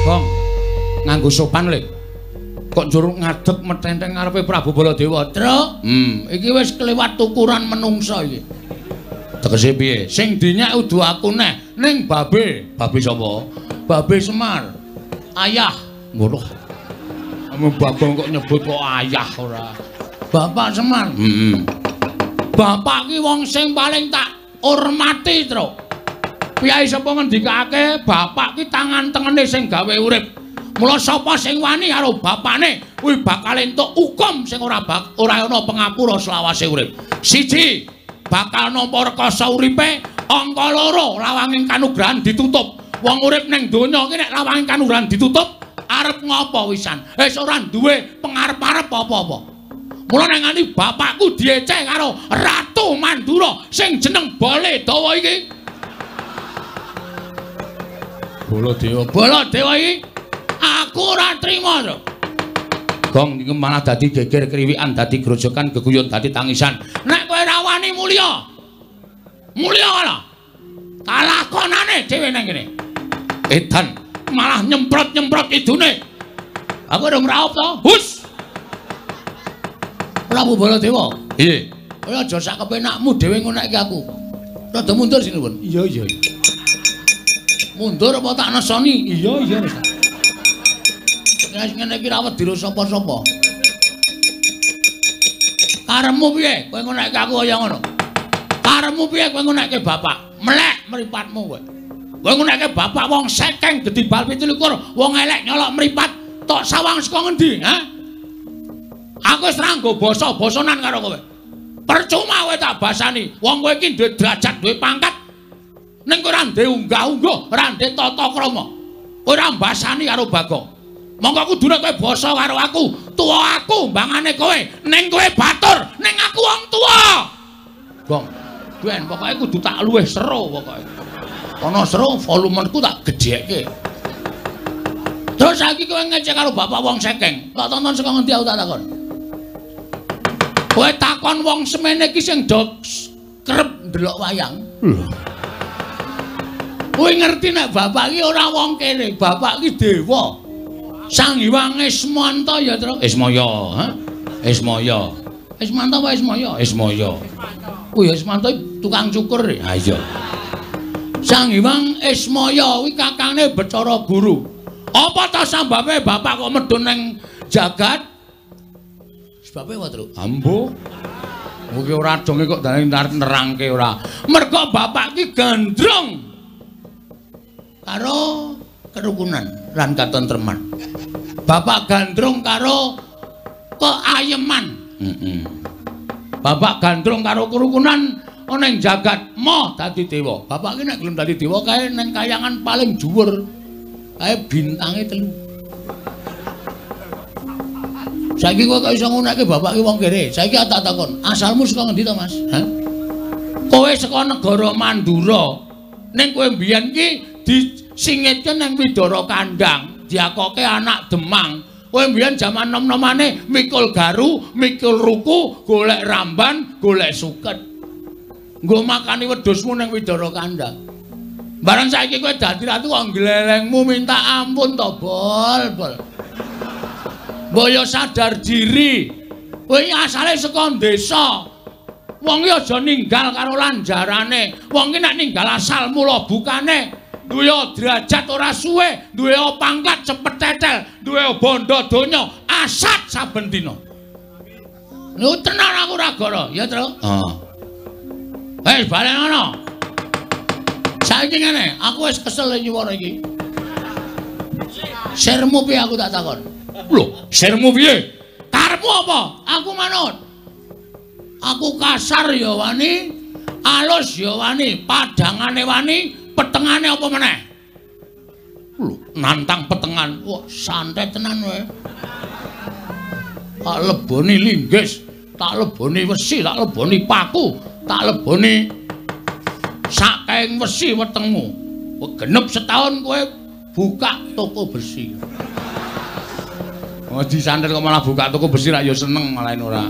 Gong, nganggo sopan le. Kok njur ngadeg metenteng ngarepe Prabu Baladewa. Truk, iki wis kelewat ukuran menungsa iki. Tegese piye? Sing dinyak udu aku neh ning babe. Babe sapa? Babe Semar. Ayah. Ngono. Ame Bagong kok nyebut kok ayah ora. Bapak Semar. Bapak ki wong sing paling tak hormati, Truk. Piyai sapa ngendikake bapak ki tangan tengene sing gawe urip. Mula sapa sing wani karo bapane kuwi bakal entuk hukum sing ora ana pengapura selawase urip. Siji, bakal nampa rekasa uripe, angka loro lawanging kanugrahan ditutup. Wong urip ning donya iki nek lawanging kanugrahan ditutup, arep ngopo wisan? Wis ora duwe pengarep-arep apa-apa. Mula nek nganti bapakku dieceh karo Ratu Mandura sing jeneng Baladewa iki. Baladewa, Baladewa iki aku ora trima to. Gong iki malah dadi geger kriwikan, dadi grojokan, geguyon, dadi tangisan. Nek kowe ora wani mulya. Mulya ora. Kalakonane dhewe nang kene. Edan malah nyemprot-nyemprot idune. Aku urung raup to. Hus. Prabu Baladewa. Piye? Kowe aja sak kepenakmu dhewe ngonekke aku. Rada mundur sinuwun. Iya, iya. Mundur apa tak nesoni? Iya, iya wis. Nek ngene iki ra wedi sapa-sapa. Karepmu piye? Kowe ngonekke aku kaya ngono. Karepmu piye kowe ngonekke bapak? Melek mripatmu kowe. Kowe ngonekke bapak wong sekeng gedhi bal 27, wong elek nyolok mripat, tok sawang saka ngendi, ha? Aku wis ra nggo basa-basanan karo kowe. Percuma kowe tak basani. Wong kowe iki duwe derajat, duwe pangkat. Ning kowe ora ndek unggah-ungguh, ora ndek tata krama. Kowe ora mbasani karo Bagong. Monggo kudune kowe basa karo aku, tuwa aku mbangane kowe, ning kowe batur, ning aku wong tuwa. Gong, ben pokoke kudu tak luwih seru pokoke. Ana seru volumeku tak gedhekke. Terus saiki kowe ngecek karo bapak wong sekeng. Tak tonton saka ngendi aku tak takon. Kowe takon wong semene iki sing do kerep ndelok wayang. Lho. Kowe ngerti nek bapak iki ora wong kene, bapak iki dewa. Sang Hyang Ismanta ya, Tru. Ismaya, ha? Ismaya. Ismanta apa Ismaya? Ismaya. Kuwi Ismanta tukang cukur. Ha iya. Sang Hyang Ismaya kuwi kakangne Bathara Guru. Apa ta sambabe bapak kok medhun ning jagat? Sebabe apa, Tru? Ambo. Kuwi ora donge kok dane nerangke ora. Mergo bapak ki gandrung karo kerukunan lan katentreman. Bapak gandrung karo keayeman. Heeh. Bapak gandrung karo kerukunan ana ing jagat moh dadi dewa. Bapak ki nek gelem dadi dewa kae ning kayangan paling dhuwur. Kae bintange 3. Saiki kowe kok iso ngunekke bapak ki wong kere. Saiki tak takon, asalmu saka ngendi to, Mas? Hah? Kowe saka negara Mandura. Ning kowe mbiyen ki disingitke ning Widara Kandang, diakoke anak Demang. Kowe mbiyen jaman nom-nomane mikul garu, mikul ruku, golek ramban, golek suket. Nggo makani wedhusmu ning Widara Kandang. Bareng saiki kowe dadi ratu kok glelengmu minta ampun to, Bol, Bol. Mbok yo sadar diri. Kowe asale saka desa. Wong iki aja ninggal karo lanjarane. Wong iki nek ninggal asal mula bukane duwe derajat ora suwe, duwe pangkat cepet tetel, duwe bondo donya asat saben dina. Lho tenan aku ora goro, ya, Tru? Heeh. Wis balen ngono. Saiki ngene, aku wis kesel nyuwara iki. Sirmu piye aku tak takon? Lho, sirmu piye? Karepmu apa? Aku manut. Aku kasar ya wani, alus ya wani, padangane wani, petengane apa meneh? Lho, nantang petengan. Wah, santai tenan kowe. Tak leboni linggis, tak leboni wesi, tak leboni paku, tak leboni sakaing wesi wetengmu. Genep setahun kowe buka toko besi. Oh, disantet kok malah buka toko besi rak ya seneng malah ora.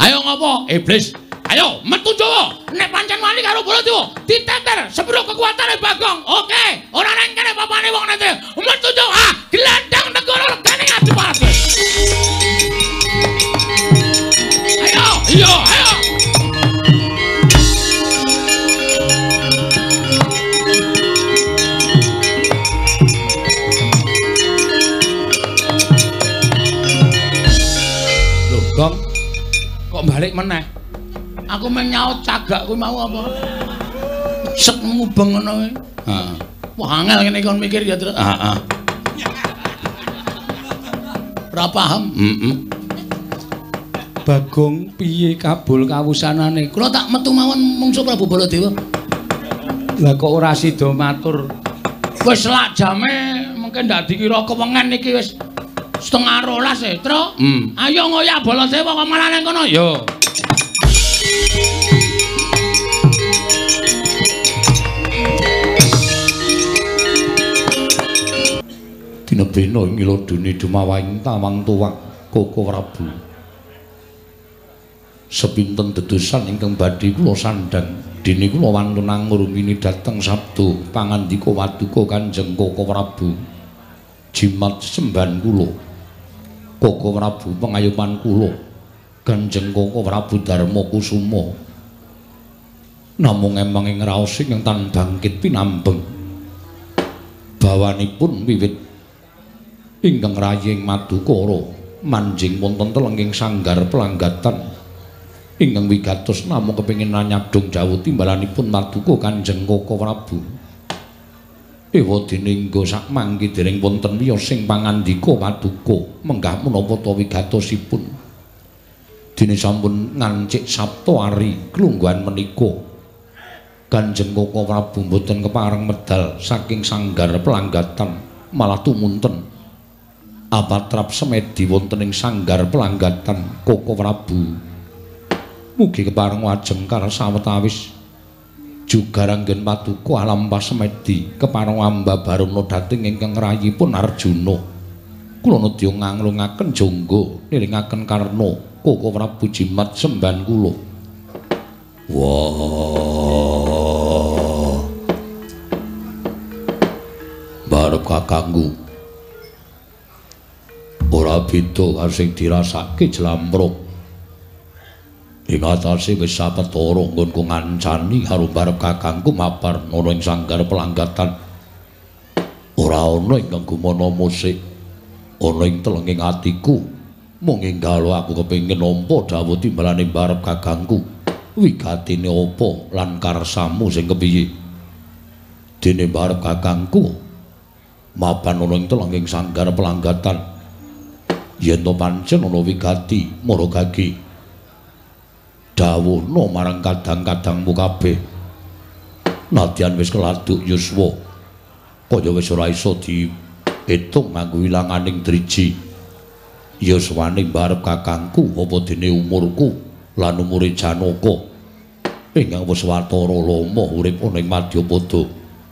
Ayo ngopo? Iblis. Ayo metu Jawa. Nek pancen wani karo Baladewa, diteter sepiro kekuatane Bagong. Oke, ora nang kene papane wong nete. Metu Jawa. Ah, glandang negara regane Adipati. Ayo, iya, ayo. Loh, Gong. Kok balik meneh? Aku meng nyaut cagak kuwi mau apa? Sek mubeng ngono kuwi. Heeh. Wah, angel ngene kon mikir ya, Tru. Heeh. Ora paham. Heeh. Bagong piye kabul kawusanane? Kula tak metu mawon mungsu Prabu Baladewa. Lah kok ora sida matur? Wis lak jame mungkin ndak dikira kewengen iki wis 11:30 e, Tru. Ayo ngoyak Baladewa kok malah nang kono. Yo. Tinebena ing ladune dumawaing tawang tuwang Koko Prabu. Sepinten dedosan ingkang badhe kula sandhang dene kula wantun ngurmini dhateng sabda pangandika waduka Kanjeng Koko Prabu. Jimat sembahan kula Koko Prabu pengayoman kula Kanjeng Koko Prabu Darma Kusuma. Namung emang ing raos ingkang tan bangkit pinambeng bawanipun wiwit ingkang raying madukara manjing wonten telenging sanggar pelanggatan ingkang wigatos namung kepengin nyadong jawuh timbalanipun paduka Kanjeng Koko Prabu. Ewa dene engga sak mangke dereng wonten wiyos sing pangandika paduka menggah menapa ta wigatosipun. Dene sampun ngancik Sabta Ari klungguhan menika Kanjeng Koko Prabu mboten kepareng medal saking sanggar pelanggatan malah tumunten apatrap semedi wonten ing sanggar pelanggatan Koko Prabu. Mugi kepareng wajengkar sawetawis Jugaranggen paduka alampah semedi kepareng amba barana dhateng ingkang rayipun Arjuna. Kula nedya nganglungaken jangga nilingaken karna Koko Prabu jimat semban kula. Wah. Barep kakangku. Ora beda karo sing dirasake jlampruk. Ing atase wis sapetara nggonku ngancani karo barep kakangku mapan ana ing sanggar pelanggatan. Ora ana ingkang gumana musik ana ing telenging atiku. Mung enggalo aku kepengin nampa dawuh timbalane barep kakangku. Wigatine apa lan karsamu sing kepiye? Dene barep kakangku mapan ana ing telenging sanggar pelanggatan. Yen to pancen ana wigati maragagi dawuhna marang kadang-kadangmu kabeh. Nadyan wis keladuk yuswa kaya wis ora iso diitung nganggo ilanganing driji. Yuswane barep kakangku apa dene umurku lan umure Janaka ingkang wis watara lama urip ana ing Madyapada.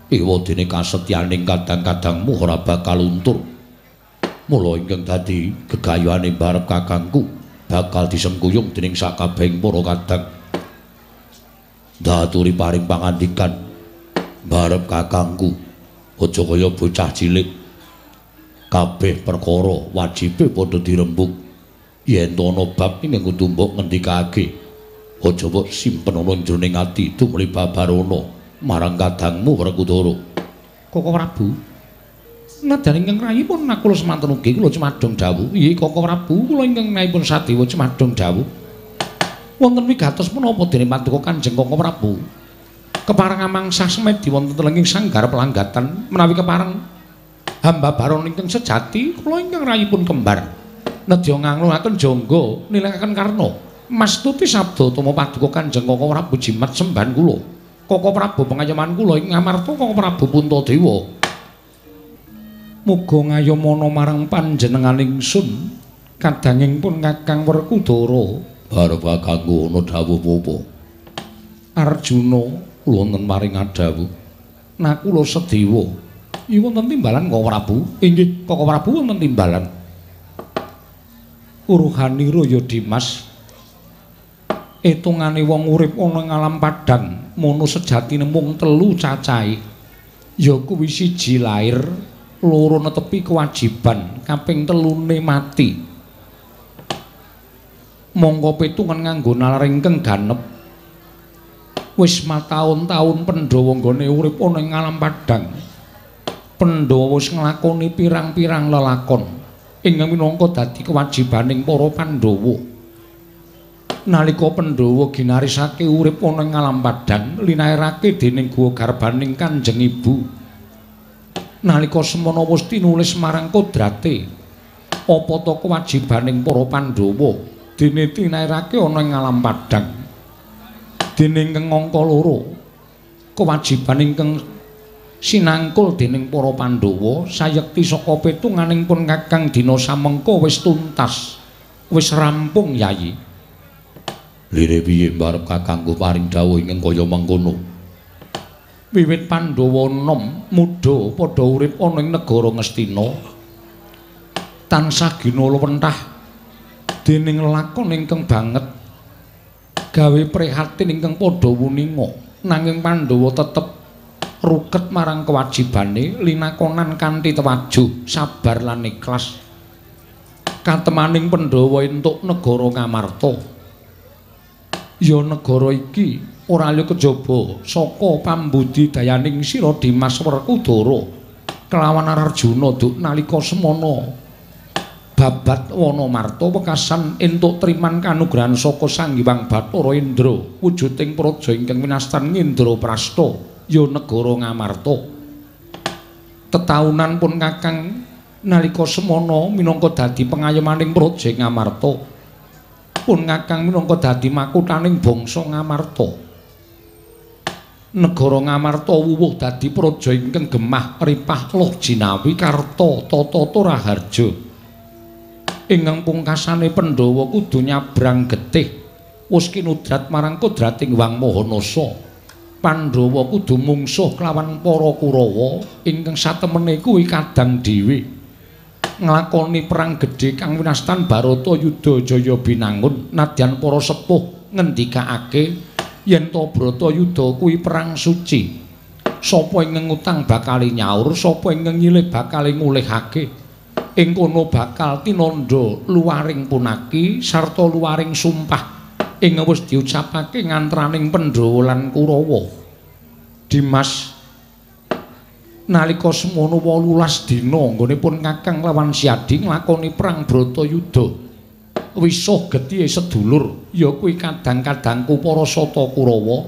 Ewa dene kasetyaning kadang-kadangmu ora bakal luntur. Mula ingkang dadi gegayuhane barep kakangku bakal disengkuyung dening sakabehing para kadang. Ndaturi paring pangandikan barep kakangku, aja kaya bocah cilik. Kabeh perkara wajibe padha dirembug. Yen to ana bab ingkang kudu mbok ngendikake, aja mbok simpen ana jroning ati tumuli babarana marang kadangmu Werkudara. Koko Prabu, nadyan ingkang rayipun nakula semanten ugi kula cumadong dawuh. Inggih Koko Prabu, kula ingkang naipun Sadewa cumadong dawuh. Wonten wigatos menapa dene paduka Kanjeng Koko Prabu kepareng amangsah semedi wonten telenging sanggar pelanggatan menawi kepareng hamba baron ingkang sejati kula ingkang rayipun kembar nedya nganglungaken jangga nilingaken karna mastuti sabda tama paduka Kanjeng Koko Prabu jimat semban kula. Koko Prabu pengayoman kula ing Ngamarta Koko Prabu Puntadewa. Muga ngayomana marang panjenengan ingsun kadanging pun Kakang Werkudara. Barep kakangku ana dawuh apa? Arjuna kula wonten paring adhawuh. Nakula Sedewa. Iya wonten timbalan Koko Prabu. Inggih Koko Prabu wonten timbalan. Uruhanira ya Dimas. Etungane wong urip ana ing alam padhang mono sejatine mung telu cacahe. Ya kuwi siji lair, loro netepi kewajiban, kaping telune mati. Mongko pitungan nganggo nalar ingkang ganep. Wis mataun-taun Pandhawa nggone urip ana ing alam padhang. Pandhawa wis nglakoni pirang-pirang lelakon ingkang minangka dadi kewajibaning para Pandhawa. Nalika Pandhawa ginarisake urip ana ing alam padhang, linairake dening guwa garbaning Kanjeng Ibu. Nalika semana wis tinulis marang kodrate apa ta kewajibaning para Pandhawa dene tinairake ana ing alam padhang. Dene ingkang angka loro kewajiban ingkang sinangkul dening para Pandhawa sayekti saka pitunganing pun Kakang dina samengko wis tuntas, wis rampung Yayi. Lire piye barep kakangku paring dawuh ingkang kaya mengkono? Wiwit Pandhawa nom muda padha urip ana ing negara Ngastina tansah ginalwentah dening lakon ingkang banget gawe prihatin ingkang padha wuninga. Nanging Pandhawa tetep ruket marang kewajibane linakonan kanthi tewajuh, sabar lan ikhlas. Katemaning Pandhawa entuk negara Ngamarta. Ya negara iki ora liya kejaba saka pambudidayaning sira Dimas Werkudara kelawan Arjuna duk nalika semana babat Wanamarta wekasan entuk triman kanugrahan saka Sang Hyang Bathara Indra wujuding praja ingkang winastan Indraprasta ya negara Ngamarta. Tetaunan pun Kakang nalika semana minangka dadi pengayomaning praja Ngamarta. Pun Kakang minangka dadi makuthaning bangsa Ngamarta. Negara Ngamarta wuwuh dadi praja ingkang gemah ripah loh jinawi karta tata raharja. Ingkang pungkasane Pandhawa kudu nyabrang getih wis kinudrat marang kodrating Wang Maha Nasa. Pandhawa kudu mungsuh kelawan para Kurawa ingkang satemene kuwi kadang dhewe. Nglakoni perang gedhe kang winastan Bharata Yudha Jaya Binangun nadyan para sepuh ngendikake yen to Bharatayudha kuwi perang suci. Sapa ingkang ngutang bakal nyaur, sapa ingkang nyilih bakal ngulihake. Ing kono bakal tinandha luwaring punaki sarta luwaring sumpah ing wis diucapake ngantraning Pandhawa lan Kurawa. Dimas, nalika semono 18 dina nggonipun Kakang lawan Siadi nglakoni perang Bharatayudha. Wisuh getihe sedulur ya kuwi kadang-kadangku para sata Kurawa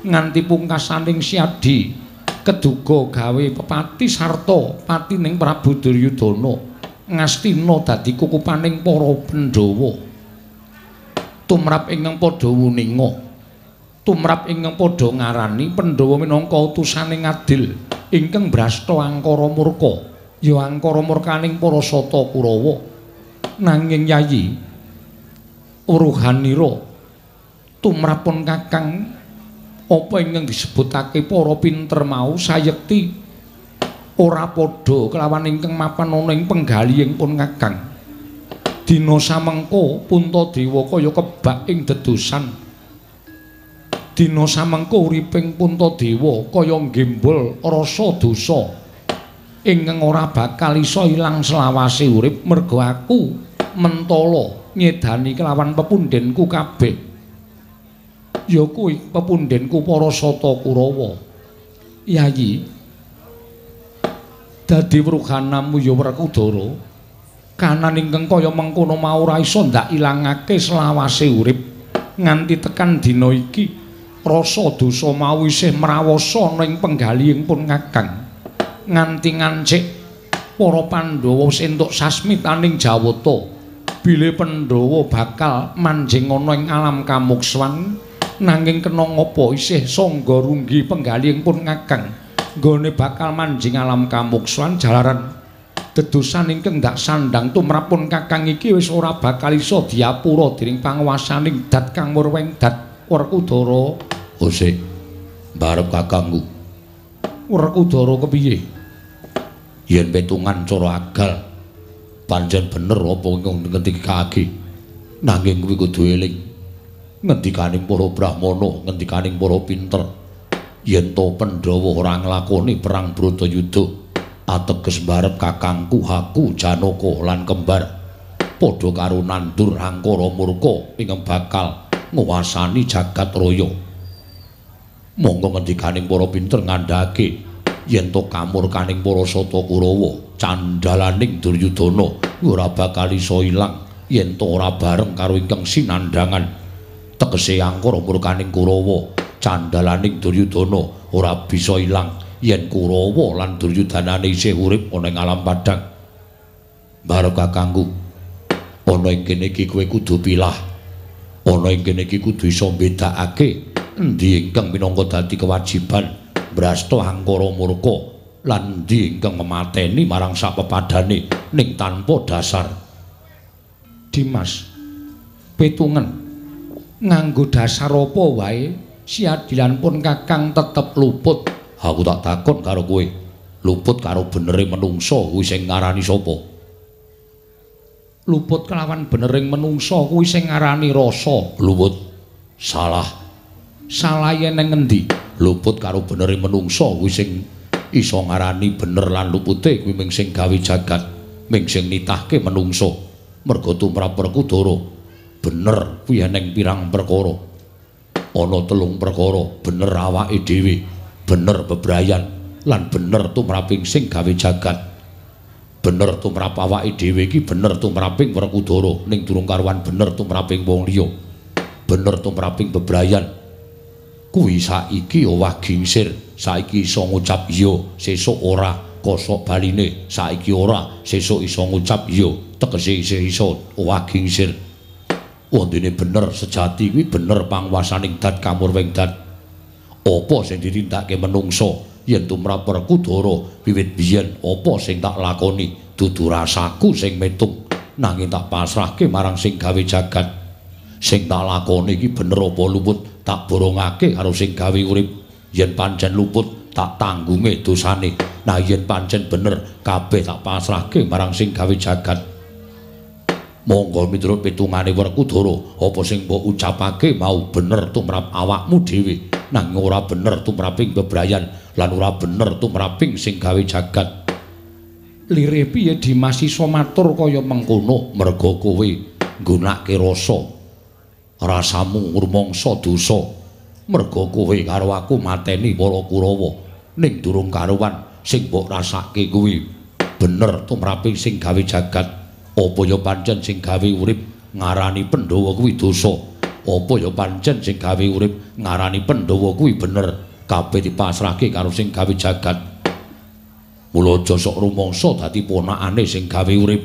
nganti pungkasaning Siadi keduga gawe pepati sarta patining Prabu Duryudana ngastina dadi kukupaning para Pandhawa. Tumrap ingkang padha wuninga, tumrap ingkang padha ngarani Pandhawa minangka utusane ngadil ingkang brasta angkara murka, ya angkara murkaning para sata Kurawa. Nanging Yayi Uruhanira, tumrapun Kakang apa ingkang disebutake para pinter mau sayekti ora padha kelawan ingkang mapan ana ing penggalihing pun Kakang. Dina samengko Puntadewa kaya kebak ing dedusan. Dina samengko uriping Puntadewa kaya nggembol rasa dosa ingkang ora bakal iso ilang selawase urip merga aku mentala nyedani kelawan pepundhenku kabeh. Ya kuwi pepundhenku para sata Kurawa. Yayi, dadi wruhanamu ya Werkudara. Kanan ingkang kaya mengkono mau ora iso ndak ilangake selawase urip nganti tekan dina iki. Rasa dosa mau isih mrawasa ana ing penggalihing pun Kakang. Nganti ngancik para Pandhawa wis entuk sasmitaning Jawata bilih Pandhawa bakal manjing ana ing alam kamukswan, nanging kena ngapa isih sangga runggi penggalihing pun Kakang nggone bakal manjing alam kamukswan jalaran dedosan ingkang ndak sandhang tumrapun Kakang iki wis ora bakal iso diapura dening panguwasaning dat kang murweng dat Werkudara. Osih mbarep kakangku. Werkudara kepiye? Yen petungan cara agal pancen bener apa ingkang ngendikake, nanging kuwi kudu eling ngendikaning para brahmana, ngendikaning para pinter yen to Pandhawa ora nglakoni perang Bharatayudha ateges mbarep kakangku Haku Janaka lan kembar padha karo nandur angkara murka ingkang bakal nguwasani jagat raya. Monggo ngendikaning para pinter ngandhake yen to kamurkaning para sata Kurawa candhalaning Duryudana ora bakal iso ilang yen to ora bareng karo ingkang sinandhangan. Tegese angkara murkaning Kurawa candhalaning Duryudana ora bisa ilang yen Kurawa lan Duryudanane isih urip ana ing alam padhang. Mbarep kakangku, ana ing kene iki kowe kudu pilah, ana ing kene iki kudu iso mbedakake endi ingkang minangka dadi kewajiban mbrasta angkara murka lan endi ingkang memateni marang sapepadane ning tanpa dasar. Dimas, petungen nganggo dasar apa wae siadilan pun Kakang tetep luput. Aku tak takon karo kowe, luput karo benere menungsa kuwi sing ngarani sapa? Luput kelawan benering menungsa kuwi sing ngarani rasa. Luput salah. Salah yen nang ngendi? Luput karo benere menungsa kuwi sing iso ngarani bener lan lupute kuwi ming sing gawe jagat, ming sing nitahke menungsa. Merga tumrap Werkudara bener kuwi eneng pirang perkara. Ana telung perkara, bener awake dhewe, bener bebrayan lan bener tumraping sing gawe jagat. Bener tumrap awake dhewe iki bener tumraping Werkudara ning durung karuan bener tumraping wong liya. Bener tumraping bebrayan kuwi saiki owah gingsir, saiki iso ngucap iya, sesuk ora, kosok baline, saiki ora, sesuk iso ngucap iya, tegese isih iso owah gingsir. Wondene bener sejati kuwi bener panguwasaning dat kamurwing dat. Apa sing ditindakake menungsa yen tumrap Werkudara wiwit biyen apa sing tak lakoni dudu rasaku sing metung, nanging tak pasrahke marang sing gawe jagat. Sing tak lakoni iki bener apa luput tak borongake karo sing gawe urip. Yen pancen luput tak tanggunge dosane. Nah yen pancen bener kabeh tak pasrahke marang sing gawe jagat. Monggo miturut pitungane Werkudara, apa sing mbok ucapake mau bener tumrap awakmu dhewe, nanging ora bener tumraping bebrayan lan ora bener tumraping sing gawe jagat. Lirih piye Dimas iso matur kaya mengkono? Merga kowe nggunakake rasa, rasamu ngrumangsa dosa. Merga kowe karo aku mateni para Kurawa, ning durung karuwan sing mbok rasake kuwi bener tumraping sing gawe jagat. Apa ya pancen sing gawe urip ngarani Pandhawa kuwi dosa? Apa ya pancen sing gawe urip ngarani Pandhawa kuwi bener? Kabeh dipasrahke karo sing gawe jagat. Mula aja sok rumangsa dadi ponakane sing gawe urip.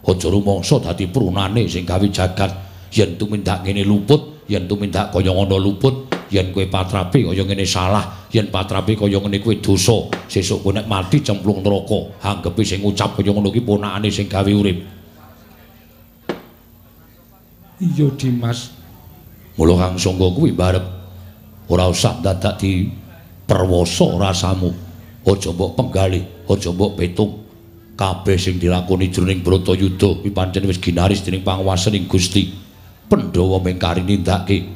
Aja rumangsa dadi prunane sing gawe jagat. Yen tumindak ngene luput, yen tumindak kaya ngono luput, yen kowe patrape kaya ngene salah, yen patrape kaya ngene kowe dosa, sesuk kowe nek mati cemplung neraka. Anggepe sing ngucap kaya ngono ki ponakane sing gawe urip. Iya Dimas. Mula Kang Sangga kuwi barep ora usah dadak di perwasa rasamu. Aja mbok penggalih, aja mbok petung. Kabeh sing dilakoni jroning Bratayuda kuwi pancen wis ginaris dening panguwasaning Gusti. Pandhawa mengkari nindakake,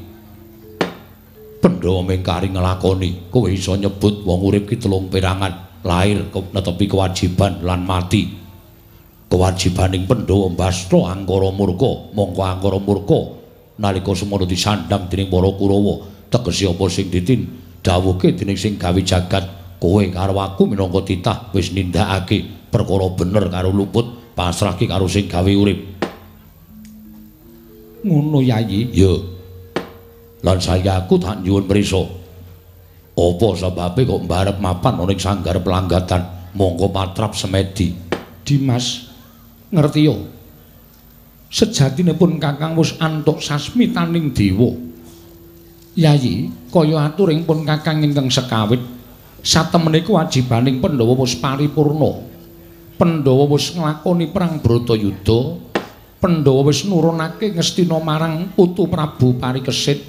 Pandhawa mengkari nglakoni. Kowe iso nyebut wong urip ki telung perangan, lair netepi kewajiban lan mati. Kewajibaning Pandhawa mbastra angkara murka, mongko angkara murka nalika semono disandhang dening para Kurawa, tegese apa sing ditin dawuhke dening sing gawe jagat. Kowe karo aku minangka titah wis nindakake perkara bener karo luput, pasrahke karo sing gawe urip. Ngono Yayi? Ya. Lan saya aku tak nyuwun prisa. Apa sebabe kok mbarep mapan ana ing sanggar pelanggatan mongko patrap semedi? Dimas, ngerti yo. Sejatinipun Kakang wis antuk sasmitaning dewa. Yayi, kaya aturing pun Kakang ingkang sekawit, satemene kewajibaning Pandhawa wis paripurna. Pandhawa wis nglakoni perang Bratayuda. Pandhawa wis nurunake ngastina marang putu Prabu Parikesit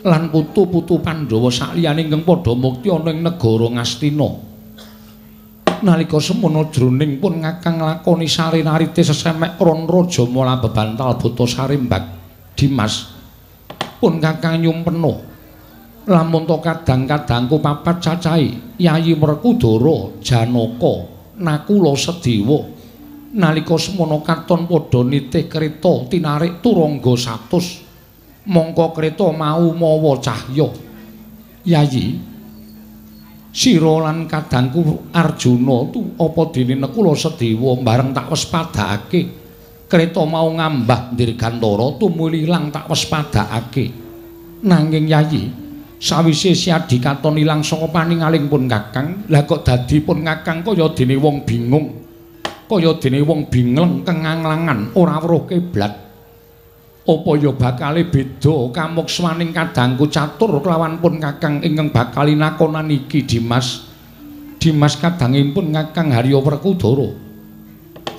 lan putu-putu Pandhawa sakliyane ingkang padha mukti ana ing negara Ngastina. Nalika semono jroning pun Kakang nglakoni sarinarite sesemek ron raja mala bebantal buta sarimbak. Dimas, pun Kakang nyumpena lamun to kadang-kadangku papat cacahe Yayi Werkudara, Janaka, Nakula, Sedewa. Nalika semono katon padha nitih kreta tinarik turangga 100. Mongko kreta mau mawa cahya. Yayi, sira lan kadangku Arjuna tu apa dene Nakula Sedewa bareng tak wespadakake. Kreta mau ngambah dirgantara tumuli ilang tak wespadakake. Nanging Yayi, sawise Siadi katon ilang saka paningaling pun Kakang, lah kok dadi pun Kakang kaya dene wong bingung. Kaya dene wong bingleng kenganglangan ora weruh kiblat. Apa ya bakale beda kamukswaning kadangku catur kelawan pun Kakang ingkang bakal nakonan iki Dimas. Dimas kadangipun Kakang Harya Werkudara.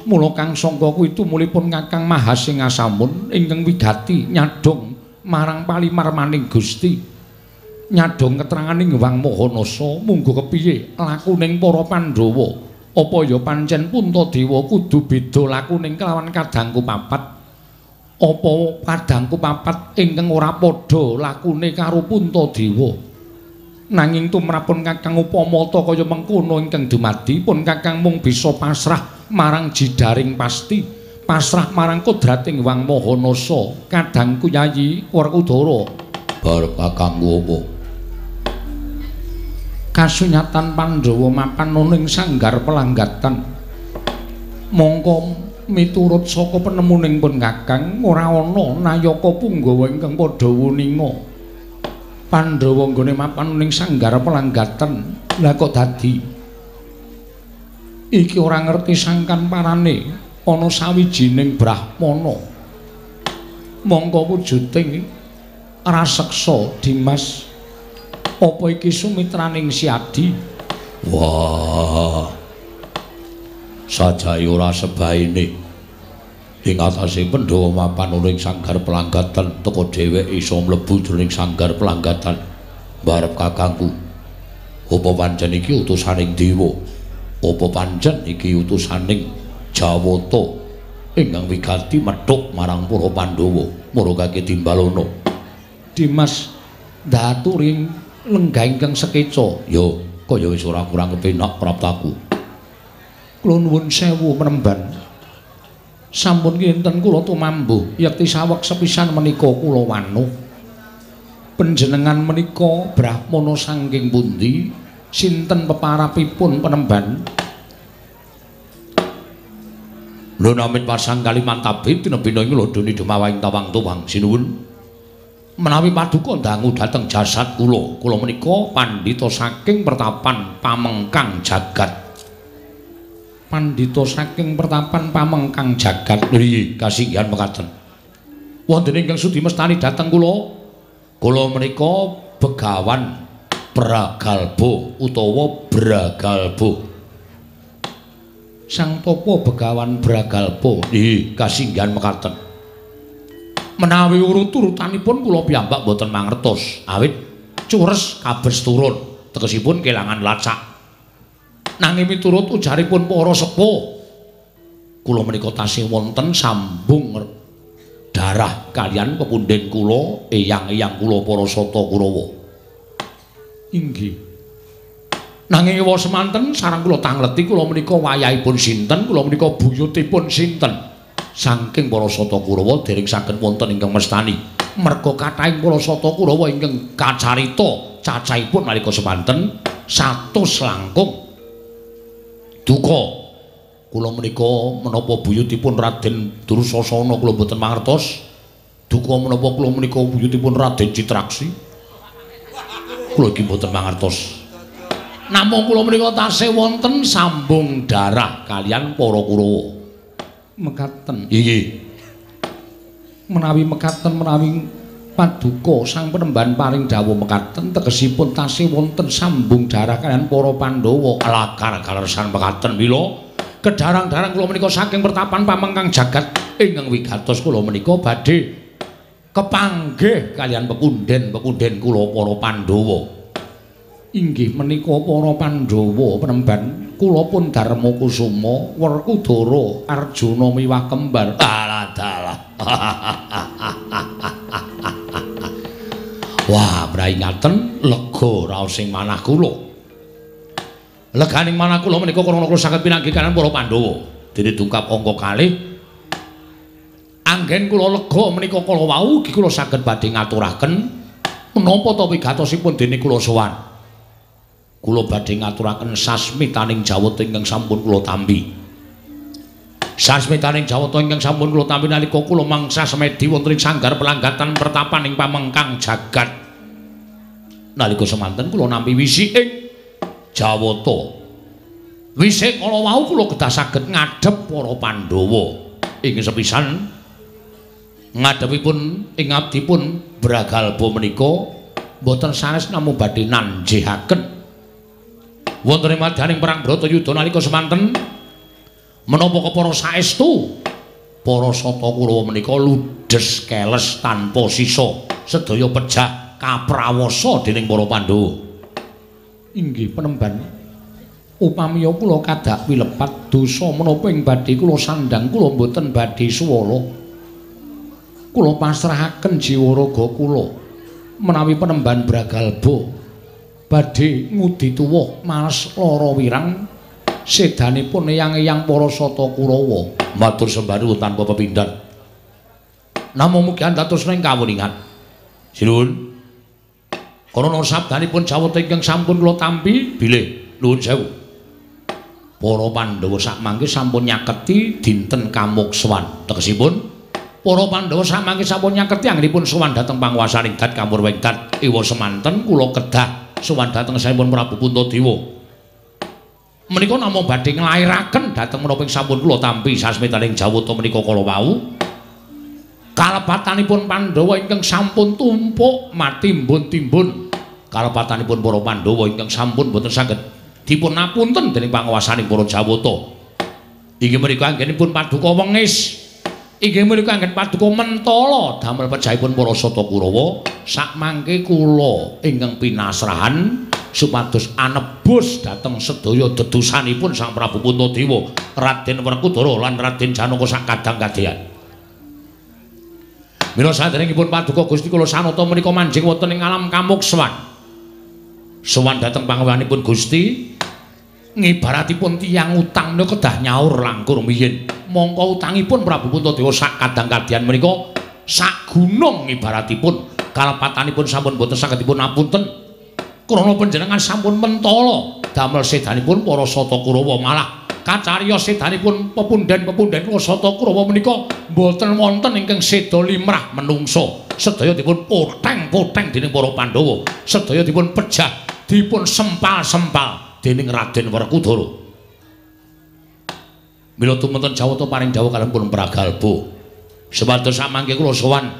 Mula Kang Sangka kuwi tumulipun Kakang Mahasingasamun ingkang wigati nyadhong marang palimarmaning Gusti. Nyadhong ketranganing Hyang Maha Nasa munggo kepiye lakuning para Pandhawa. Apa ya pancen Puntadewa kudu beda lakuning kelawan kadangku papat? Apa kadangku papat ingkang ora padha lakune karo Puntadewa? Nanging tumrapun Kakang upamata kaya mengkono ingkang dumadi, pun Kakang mung bisa pasrah marang jidaring pasti, pasrah marang kodrating Hyang Maha Nasa. Kadangku Yayi Werkudara. Barep kakangku apa? Kasunyatan Pandhawa mapan ana ing sanggar pelanggatan. Mongko miturut saka penemuning pun Kakang ora ana nayaka punggawa ingkang padha wuninga. Pandhawa nggone mapan ning sanggar pelanggatan. Lah kok dadi iki ora ngerti sangkan parane ana sawijining brahmana. Mongko wujuding raseksa Dimas. Apa iki sumitraning Siadi? Wah, sajae ora sebaene. Ing atase Pandhawa mapan ana ing sanggar pelanggatan, teka dheweke iso mlebu jroning sanggar pelanggatan. Barep kakangku. Apa pancen iki utusaning dewa? Apa pancen iki utusaning Jawata ingkang wigati methuk marang para Pandhawa murukake timbalana? Dimas ndaturi lenggah ingkang sekeca. Ya, kaya wis ora kurang kepenak praptaku. Kula nuwun sewu penemban. Sampun kinten kula tumambuh yekti saweg sepisan menika kula wanuh. Panjenengan menika brahmana saking pundi? Sinten peparapipun penemban? Lho namit pasang Kalimantabe tinebina ing lodoni dumawahing tawang tuwang sinuwun. Menawi paduka dangu dhateng jasad kula, kula menika pandhita saking pertapan Pamengkang Jagat. Pandhita saking pertapan Pamengkang Jagat. Nggih, kasinggihan mekaten. Wonten ingkang sudi mestani dhateng kula, kula menika Begawan Pragalba utawa Bragalba. Sang Tapa Begawan Bragalba. Nggih, kasinggihan mekaten. Menawi urut-urutanipun kula piyambak boten mangertos, awit cures kabes turun, tegesipun kelangan lacak. Nanging miturut ujaripun para sepuh, kula menika tasih wonten sambung darah kalian pepundhen kula, eyang-eyang kula para Sata Kurawa. Inggih. Nanging ewa semanten sareng kula tangleti kula menika wayahipun sinten, kula menika buyutipun sinten. Saking para Sata Kurawa dereng saged wonten ingkang mestani. Merga kathahing para Sata Kurawa ingkang kacarita cacahipun nalika semanten 100 langkung. Duka kula menika menapa buyutipun Raden Dursasana kula mboten mangertos. Duka menapa kula menika buyutipun Raden Citraksi kula iki mboten mangertos. Namung kula menika tasih wonten sambung darah kalian para Kurawa. Mekaten. Inggih. Menawi mekaten menawi paduka sang penemban paring dawuh mekaten tegesipun tasih wonten sambung darah kalian para Pandhawa. Lakar kaleresan mekaten mila kedarang-darang kula menika saking pertapan Pamengkang Jagat ingkang wigatos kula menika badhe kepanggih kalian pepundhen-pepundhen kula para Pandhawa. Inggih menika para Pandhawa penemban kula pun Darma Kusuma Werkudara Arjuna miwah kembar. Dalah dalah. Wah, mrahi ngaten lega raos ing manah kula. Leganing manah kula menika krana kula saged pinanggih kaliyan para Pandhawa. Dene dungkap angka kalih. Anggen kula lega menika kala wau ugi kula saged badhe ngaturaken menapa ta wigatosipun dene kula sowan. Kula badhe ngaturaken sasmitaning jawata ingkang sampun kula tampi. Sasmitaning jawata ingkang sampun kula tampi nalika kula mangsa semedi wonten ing sanggar pelanggatan pertapan ing Pamengkang Jagat. Nalika semanten kula nampi wisiking jawata. Wisik kala wau kula kedah saged ngadhep para Pandhawa. Ing sepisan ngadhepipun ing abdipun Bragalba menika mboten sanes namung badhe nanjehaken wonten ing madyaning perang Bratayuda nalika semanten menapa kepara saestu para Sata Kurawa menika ludes keles tanpa sisa sedaya pejah kaprawasa dening para Pandhawa. Inggih penemban, upamiya kula kadak wilepat dosa menapa ing badhe kula sandhang kula mboten badhe suwala. Kula pasrahaken jiwa raga kula menawi penemban Bragalba badhe ngudi tuwuh males lara wirang sedanipun eyang-eyang para Sata Kurawa. Matur sembah nuwun tanpa pepindhan. Namung mugi andatos ing kawuningan. Sinuwun. Karana sabdanipun jawata ingkang sampun kula tampi bilih nuwun sewu. Para Pandhawa sakmangke sampun nyaketi dinten kamukswan. Tegesipun para Pandhawa sakmangke sampun nyaketi anggenipun sowan dhateng panguwasaning Dat Kamurwing Dat. Ewa semanten kula kedah sowan dhateng sampun Prabu Puntadewa. Menika namung badhe nglairaken dhateng menapa ing sampun kula tampi sasmitaning jawata menika kala wau. Kalepatanipun Pandhawa ingkang sampun tumpuk matimbun-timbun. Kalepatanipun para Pandhawa ingkang sampun boten saged dipun apunten dening panguwasaning para Jawata. Inggih menika anggenipun paduka wengis. Inggih menika anggen paduka mentala damel pejahipun para Sata Kurawa. Sakmangke kula ingkang pinasrahan supados anebus dhateng sedaya dedusanipun Sang Prabu Puntadewa, Raden Werkudara lan Raden Janaka sak kadang kadeyan. Mila saderengipun paduka Gusti kula sanata menika manjing wonten ing alam kamukswan. Sowan dhateng pangawanipun Gusti, ngibaratipun tiyang utang menika kedah nyaur langkung rumiyin. Mongko utangipun Prabu Puntadewa sak kadang kadeyan menika sak gunung ibaratipun kalepatanipun sampun boten saged dipun apunten krana panjenengan sampun mentala damel sedanipun para Sata Kurawa, malah kacariyos sedanipun pepunden-pepunden kula Sata Kurawa menika boten wonten ingkang seda limrah menungsa, sedaya dipun poteng-poteng dening para Pandhawa, sedaya dipun pejah, dipun sempal-sempal dening Raden Werkudara. Mila tumunten Jawata paring dawuh kaliyan pun Pragalba supados samangke kula sowan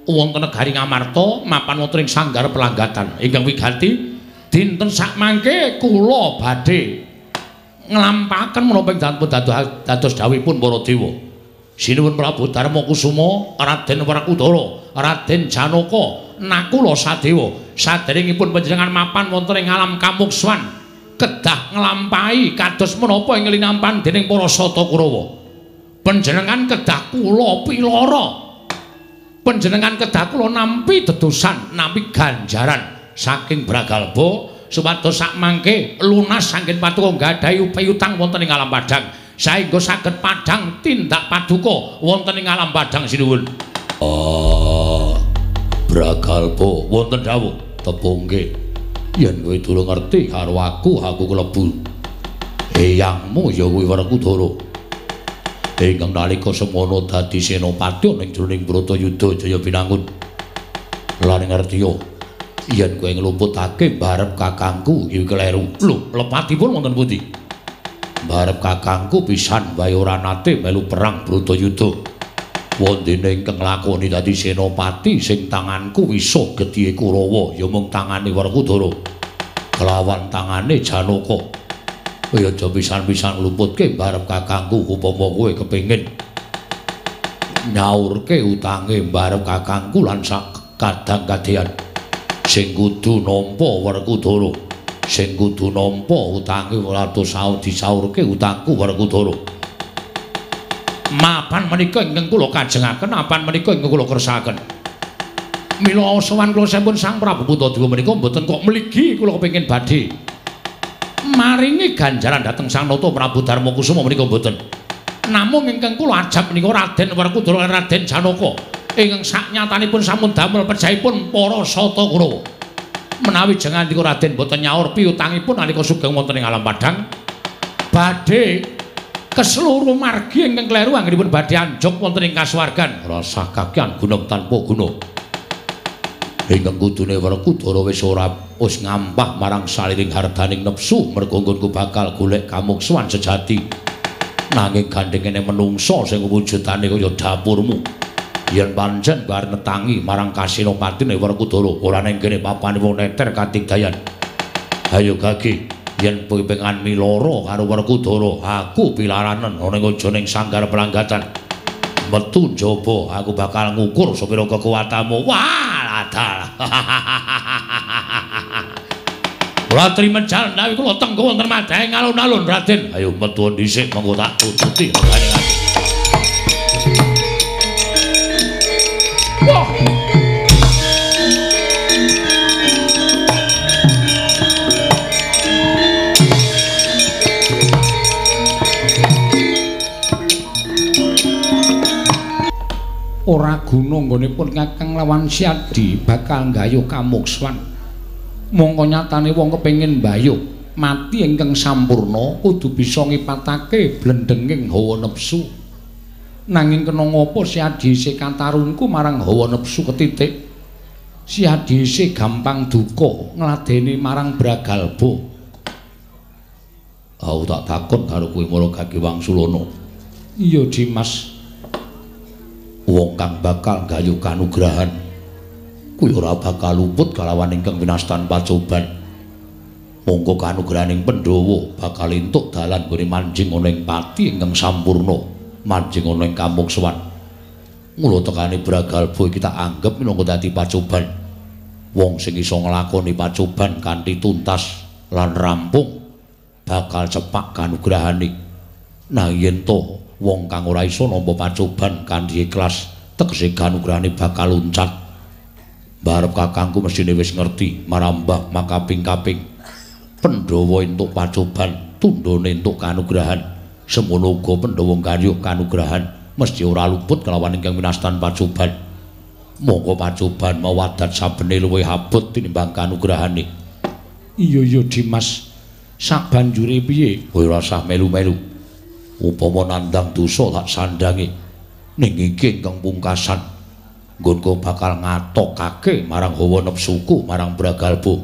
wonten negari Ngamarta mapan wonten ing sanggar pelanggatan ingkang wigati dinten sakmangke kula badhe nglampahaken menapa ing dipun dados dawuhipun para dewa. Sinuwun Prabu Darma Kusuma, Raden Werkudara, Raden Janaka, Nakula Sadewa, saderengipun panjenengan mapan wonten ing alam kamukswan kedah nglampahi kados menapa ing linampan dening para Sata Kurawa. Panjenengan kedah kula pilara, panjenengan kedah kula nampi dedosan, nampi ganjaran saking Bragalba supados sakmangke lunas saking paduka nggadahi piutang wonten ing alam padhang, saengga saged padhang tindak paduka wonten ing alam padhang. Sinuwun. Ah, Bragalba wonten dawuh tepungke yen kowe durung ngerti karo aku, aku klebu eyangmu ya kuwi Werkudara ingkang nalika semana dadi senopati ning jroning Bratayuda Jaya Binangun. Lan ngertiya yen kowe ngluputake barep kakangku iki kleru. Lho, lepatipun wonten pundi? Barep kakangku pisan wae ora nate melu perang Bratayuda. Wondene ingkang nglakoni dadi senopati sing tanganku wisuh gedhiye Kurawa ya mung tangane Werkudara kelawan tangane Janaka. Kowe aja pisan-pisan ngluputke barep kakangku upama kowe kepengin nyaurke utange barep kakangku lan sak kadang kadeyan. Sing kudu nampa Werkudara, sing kudu nampa utange ora disaurke utangku Werkudara. Mapan menika ingkang kula kajengaken, apan menika ingkang kula kersakaken. Mila sowan kula sampun Sang Prabu Puntadewa menika mboten kok mligi kula kepengin badhe maringi ganjaran dhateng Sang Nata Prabu Darma Kusuma menika mboten. Namung ingkang kula ajab menika Raden Werkudara lan Raden Janaka ingkang saknyatanipun sampun damel pejahipun para Sata Kurawa. Menawi jengandika Raden mboten nyaur piutangipun nalika sugeng wonten ing alam padhang, badhe keseluruh margi ingkang kleru anggenipun badhe anjuk wonten ing kasuwargan. Rasah kakean guna tanpa guna. Ingkang kudune Werkudara wis ora wis ngampah marang saliring hardaning nepsu merga nggonku bakal golek kamuksuwan sejati. Nanging gandhengene menungsa sing wujudane kaya dapurmu. Yen pancen bar netangi marang kasenopatine Werkudara ora ning kene papane wong neter katigdayan. Ayo gage, yen kowe pengen milara karo Werkudara, aku pilaranen ana ing aja ning sanggar pelanggatan. Metu njaba, aku bakal ngukur sepira kekuatanmu. Wah, ladal. Kula trimejal menawi kula tenggo wonten madhaeng alun-alun, Raden. Ayo metu dhisik mengko tak tututi regane. Wah. Ora guna nggonipun Kakang lawan Siadi bakal nggayuh kamukswan. Mongko nyatane wong kepengin mbayuh mati ingkang sampurna kudu bisa ngipatake blendenging hawa nepsu. Nanging kena ngapa Siadi isih katarungku marang hawa nepsu ketitik? Siadi isih gampang duka ngladeni marang Bragalba. Aku tak takon karo kowe Mara Gage Wangsulana. Iya, Dimas. Wong kang bakal nggayuh kanugrahan kuwi ora bakal luput kalawan ingkang winastan pacoban. Monggo kanugrahaning Pandhawa bakal entuk dalan nggone manjing ana ing pati ingkang sampurna, manjing ana ing kamuksuwan. Mula tekane Bragalba iki tak anggep minangka dadi pacoban. Wong sing iso nglakoni pacoban kanthi tuntas lan rampung bakal cepak kanugrahane. Nah yen to wong kang ora iso nampa pacoban kanthi ikhlas, tegese kanugrahane bakal loncat. Barep kakangku mesthine wis ngerti marambah makaping-kaping. Pandhawa entuk pacoban, tundhone entuk kanugrahan. Semono uga Pandhawa nggayuh kanugrahan mesti ora luput kelawan ingkang winastan pacoban. Monggo pacoban mau adat sabene luwih abot tinimbang kanugrahane. Iya iya Dimas, sabanjure piye? Kowe ora usah melu-melu. Upama nandang dosa tak sandangi. Ning iki ingkang pungkasan, nggonku bakal ngatokake marang hawa nepsuku marang Bragalba.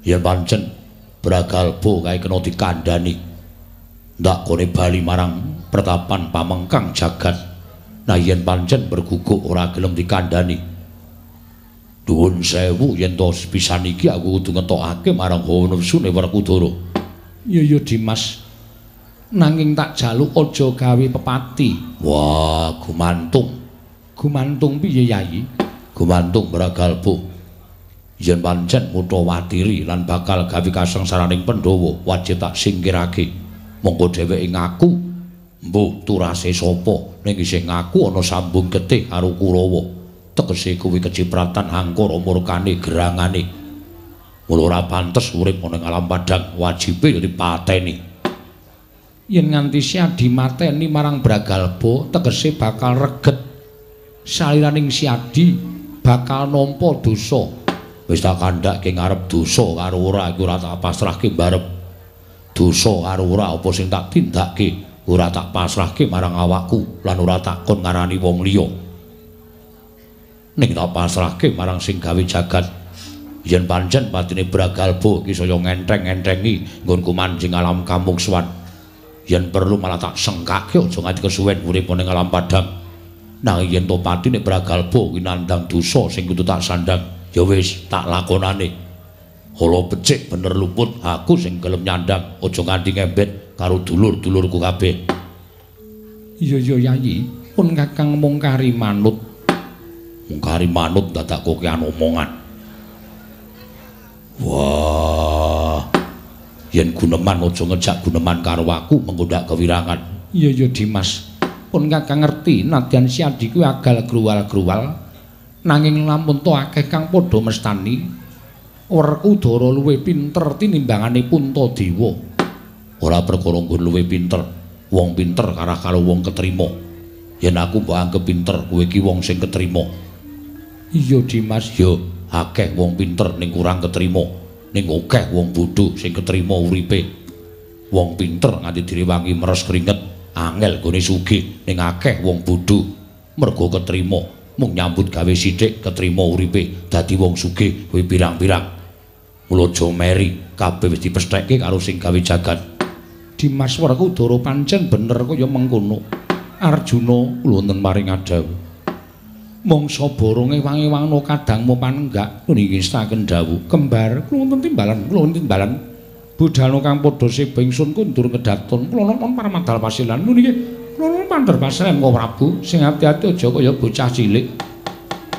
Yen pancen Bragalba kae kena dikandhani, ndak kone bali marang pertapan pamengkang jagat. Nah yen pancen berguguk ora gelem dikandhani, nuwun sewu yen to pisan iki aku kudu ngetokake marang hawa nepsune Werkudara. Iya iya Dimas, nanging tak jaluk aja gawe pepati. Wah, gumantung. Gumantung piye Yayi? Gumantung Bragalba. Yen pancen mutha watiri lan bakal gawe kasengsaraning Pandhawa, wajib tak singkirake. Monggo dheweke ngaku mbuh turase sapa, ning isih ngaku ana sambung getih karo Kurawa. Tegese kuwi kecipratan angkara murkane gerangane. Mula ora pantes urip ana ing alam padhang, wajibe ya dipateni. Yen nganti Siadi mateni marang Bragalba, tegese bakal reget saliraning Siadi bakal nampa dosa. Wis tak kandhake ngarep dosa karo ora iku ora tak pasrahke mbarep. Dosa karo ora apa sing tak tindake ora tak pasrahke marang awakku lan ora tak kon ngarani wong liya. Ning tak pasrahke marang sing gawe jagat. Yen pancen patine Bragalba iki saya ngentheng-ngenthengi nggonku manjing alam kamukswan. Yen perlu malah tak sengkake aja nganti kesuwen urip ning alam padhang. Nanging yen to patine Bragalba kuwi nandhang dosa sing kudu tak sandhang, ya wis tak lakonane. Ala becik bener luput aku sing gelem nyandhang, aja nganti ngembet karo dulur-dulurku kabeh. Iya iya Yayi, pun Kakang mung kari manut. Mung kari manut dadak kokean omongan. Wah. Yen guneman aja ngejak guneman karo aku mengko ndak kewirangan. Iya iya Dimas, pun Kakang ngerti nadyan Siadi kuwi agal gruwal-gruwal, nanging lamun to akeh kang padha mestani Werkudara luwih pinter tinimbangane Puntadewa. Ora perkara nggon luwih pinter, wong pinter karah karo wong ketrima. Yen aku mbok anggep pinter, kowe iki wong sing ketrima. Iya Dimas, yo akeh wong pinter ning kurang ketrima, ning akeh wong bodho sing ketrima uripe. Wong pinter nganti direwangi meres keringet, angel gone sugih, ning akeh wong bodho mergo ketrima mung nyambut gawe sithik ketrima uripe dadi wong sugih kuwi pirang-pirang. Mula aja meri, kabeh wis dipestheke karo sing gawe jagat. Dimas Werkudara pancen bener kaya mengkono. Arjuna kula wonten paring adhawuh. Mangsa boronge wangi-wangna kadangmu panenggak niki ngestaken dawuh. Kembar kula wonten timbalan, kula wonten timbalan. Budhana kang padha seba ingsun kundur kedaton. Kula nonton parmadal pasilan niki. Kula nuwun pandher pasren Kang Prabu, sing ati-ati aja kaya bocah cilik.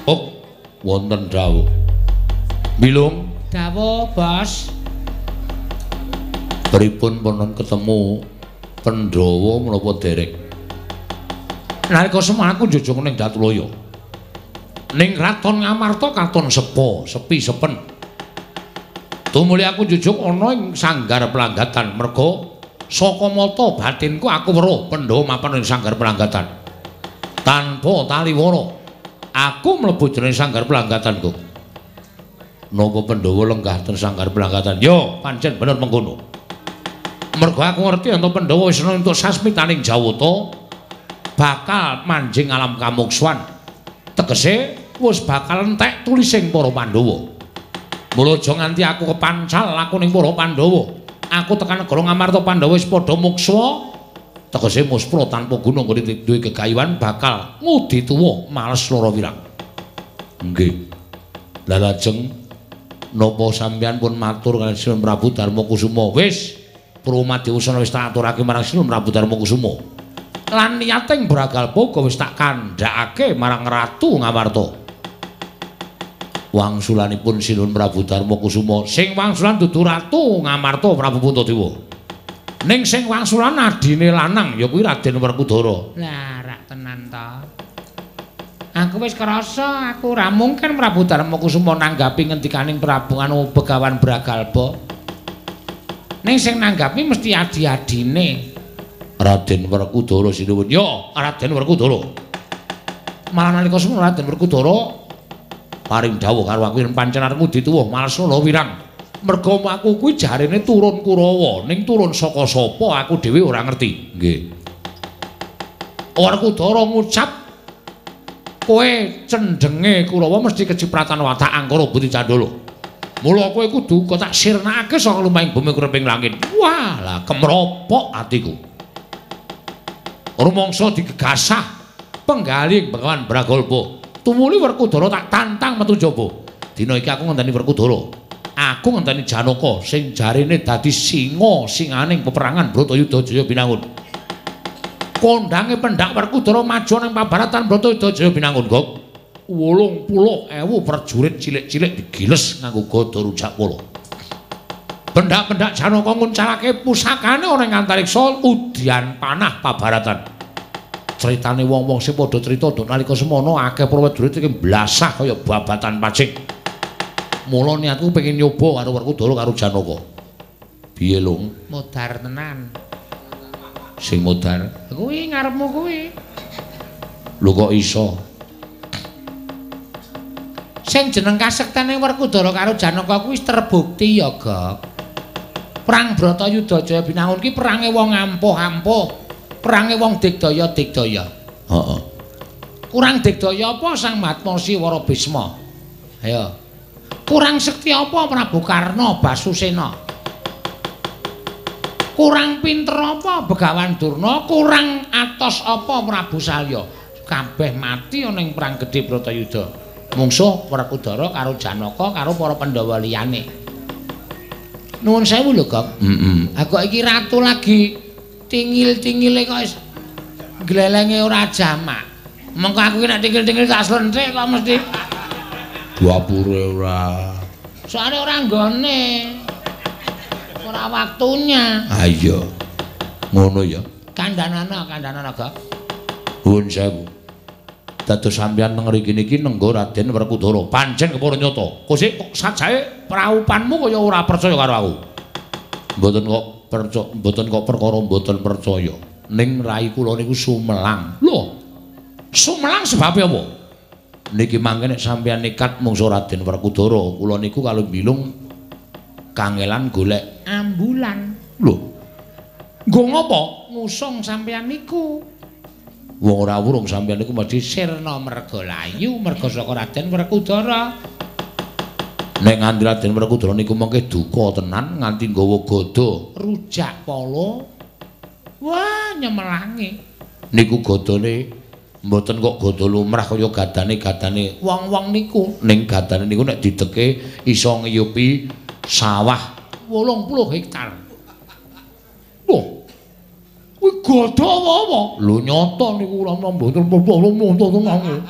Oh, wonten dawuh. Bilung dawuh, Bos. Pripun pun ketemu Pandhawa menapa derek? Nalika semana aku njujung ning Datulaya. Ning kraton Ngamarta katon sepo, sepi sepen. Tumuli aku njujung ana ing sanggar pelanggatan merga saka mata batinku aku weruh Pandhawa mapan ing sanggar pelanggatan. Tanpa taliwara, aku mlebu jroning sanggar pelanggatanku. Napa Pandhawa lenggah ten sanggar pelanggatan? Yo, pancen bener mengkono. Mergo aku ngerti yen Pandhawa wis entuk sasmitaning Jawata bakal manjing alam kamukswan. Tegese wis bakal entek tulising para Pandhawa. Mula aja nganti aku kepancal aku ning para Pandhawa. Aku tekan negara Ngamarta Pandhawa wis padha mukswa. Tegese muspra tanpa guna nggone duwe gegayuhan bakal ngudi tuwa males lara wirang. Nggih. Lah lajeng napa sampeyan pun matur kaliyan Sinuwun Prabu Darmakusuma? Wis, Purwamadiwusana wis tak aturake marang Sinuwun Prabu Darmakusuma. Lan niating Bragalpa uga wis tak kandhakake marang Ratu Ngamarta. Wangsulanipun Sinuwun Prabu Darma Kusuma. Sing wangsulan dudu Ratu Ngamarta Prabu Puntadewa. Ning sing wangsulan adine lanang ya kuwi Raden Werkudara. Lah rak tenan ta. Aku wis krasa aku ora mungkin Prabu Darma Kusuma nanggapi ngendikaning Prabu anu Begawan Bragalba. Ning sing nanggapi mesti adi-adine Raden Werkudara Sinuwun. Ya, Raden Werkudara. Malah nalika semono Raden Werkudara paring dawuh karo aku yen pancen arepmu dituwuh Malsana wirang. Merga aku kuwi jarene turun Kurawa, ning turun saka sapa aku dhewe ora ngerti. Nggih. Werkudara ngucap kowe cendhenge Kurawa mesti kecipratan watak angkara Budi Candala. Mula kowe kudu kok tak sirnakake saka lumahing bumi kureping langit. Wah, lah kemropok atiku. Rumangsa digegasah penggalih Begawan Bragalba. Tumuli Werkudara tak tantang metu jaba. Dina iki aku ngenteni Werkudara. Aku ngenteni Janaka sing jarene dadi singa singaning peperangan Bratayuda Jaya Binangun. Kondange pendak Werkudara maju ning pabaratan Bratayuda Jaya Binangun, Gok. 80.000 prajurit cilik-cilik digiles nganggo gada rujak pala. Pendak-pendak Janaka nguncalake pusakane ana ing antariksa udian panah pabaratan. Critane wong-wong sing padha crita nduk nalika semono akeh prajurit iki blasah kaya babatan pacing. Mula niatku pengen nyoba karo Werkudara karo Janaka. Piye, Lung? Modar tenan. Sing modar kuwi ngarepmu kuwi. Lho kok iso? Sing jeneng kasektene Werkudara karo Janaka kuwi wis terbukti ya, Gok. Perang Bratayuda Jaya Binangun ki perange wong ampuh-ampuh, perange wong digdaya-digdaya. Heeh. Kurang digdaya apa Sang Mahatma Siwara Bisma? Ayo. Kurang sekti apa Prabu Karna Basusena? Kurang pinter apa Begawan Durna? Kurang atos apa Prabu Salya? Kabeh mati ana ing perang gedhe Bratayuda. Mungsuh Werkudara karo Janaka karo para Pandhawa liyane. Nuwun sewu lho, Gok. Heeh. Ha kok iki ratu lagi tingil-tingile kok wis glelenge ora jamak. Mengko aku ki nek tingil-tingil tak slenthik kok mesti dapure ora. Soale ora nggone. Ora waktunya. Ha iya. Ngono ya. Kandhanana, kandhanana, Gok. Nuwun sewu. Dados sampeyan teng mriki niki nenggo Raden Werkudara. Pancen kepara nyata. Kosik kok sajae praupanmu kaya ora percaya karo aku. Mboten kok percaya, mboten kok perkara mboten percaya. Ning rai kula niku sumelang. Lho. Sumelang sebabe apa? Niki mangke nek sampeyan nekat mungsu Raden Werkudara, kula niku kalau bilung kangelan golek ambulan. Lho. Nggo ngopo? Ngusung sampeyan niku. Wong ora wurung sampeyan niku mesti sirna merga layu merga saka Raden Werkudara. Nek nganti Raden Werkudara niku mengke duka tenan nganti nggawa gada rujak pala. Wah, nyemelangi. Niku gadane mboten kok gada lumrah kaya gadane-gadane wong-wong niku. Ning gadane niku nek dideke iso ngiyupi sawah 80 hektar. Wah. Kuwi gada apa-apa? Lho nyata niku kula mboten mboten.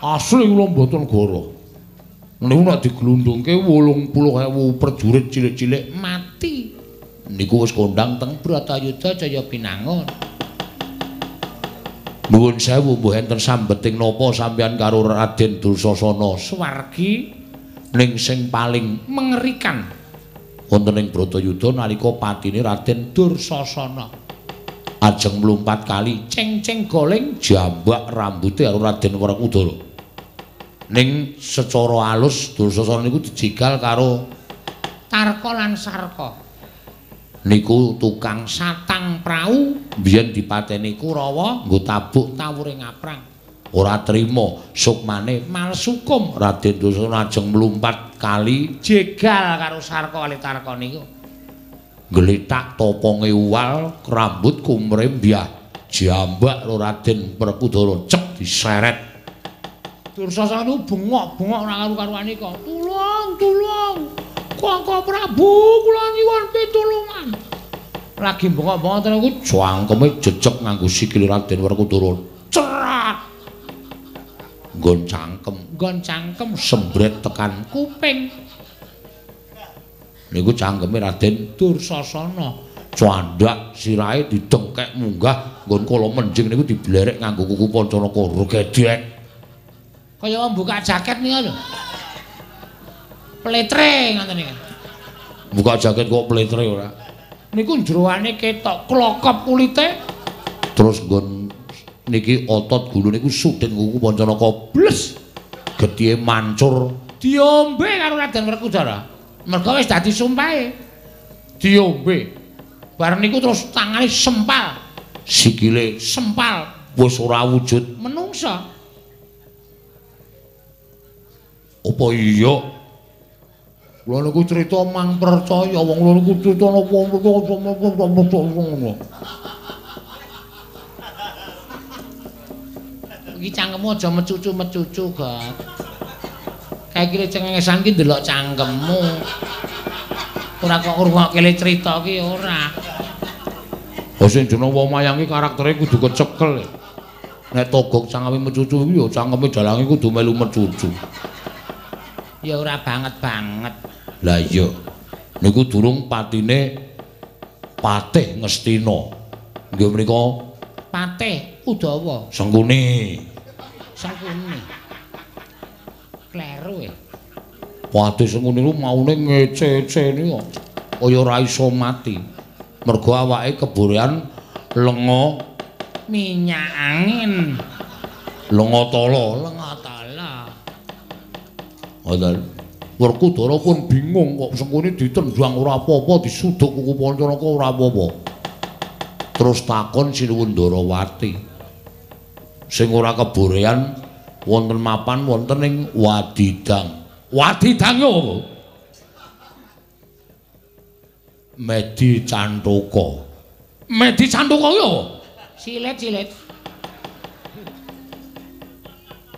Asli kula mboten goro. Niku nek diglundungke 80.000 prajurit cilik-cilik mati. Niku wis kondang teng Bratayuda Jaya Binangun. Nuwun sewu mbuh enten sambeting napa sampeyan karo Raden Dursasana swargi ning sing paling mengerikan wonten ing Bratayuda nalika patine Raden Dursasana ajeng mlumpat kali ceng-ceng goleng jambak rambute karo Raden Werkudara. Ning secara alus Dursasana niku dijegal karo Tarka lan Sarka. Niku tukang satang prau biyen dipateni Kurawa nggo tabuk tawure ngaprang. Ora trima sukmane malsukum. Raden Dursasana ajeng mlumpat kali jegal karo Sarka kali Tarka niku. Glethak toponge uwal rambut kumrembyah jambak karo Raden Werkudara cek diseret. Dursasana niku bengok-bengok ora karu-karuane kok. Tulung, tulung. Koko Prabu kula nyuwun pitulungan. Lagi bengok-bengok terus niku jangkeme jejeg nganggo sikil Raden Werkudara. Cerat. Nggon cangkem, nggon cangkem sembret tekan kuping. Niku cangkeme Raden Dursasana. Candhak sirahe didengkek munggah nggon kala menjing niku diblerek nganggo kuku Pancanaka regedek. Kaya wong buka jaket niku lho. Pletre ngoten niku. Buka jaket kok pletre ora. Niku jeroane ketok klokop kulite. Terus nggon niki otot gulu niku sudin kuku Pancanaka bles. Gethihe mancur diombe karo Raden Werkudara. Mergo wis dadi sumpahe. Diombe. Bareng niku terus tangane sempal, sikile sempal, wis ora wujud menungsa. Apa iya? Kula niku crita mang percaya, wong kula niku crita napa ngono. Iki cangkemmu aja mecucu-mecucu, Gok. Kae iki cengengesan ki ndelok cangkemmu. Ora kok ngrungokke le crita ki ora. Oh sing jeneng wong mayang ki karaktere kudu kecekel. Nek togok cangkeme mecucu iki ya cangkeme dalange kudu melu mecucu. Ya ora banget-banget. Lah iya. Niku durung patine Patih Ngastina. Nggih menika Patih Udawa. Sengkuni. Sengkuni. Kleru ya. Patih Sengkuni niku maune ngece-ece niku kaya ora iso mati. Mergo awake keborean lenga minyak angin. Lenga tala, lenga tala. Ngoten. Werkudara pun bingung kok Sengkuni ditendang ora apa-apa, disuduk kuku Pancanaka ora apa-apa. Terus takon Sinuwun Ndarawati. Sing ora keborean wonten mapan wonten ing Wadidang. Wadidang yo apa? Medi Cantaka. Medi Cantaka yo apa? Silet-silet.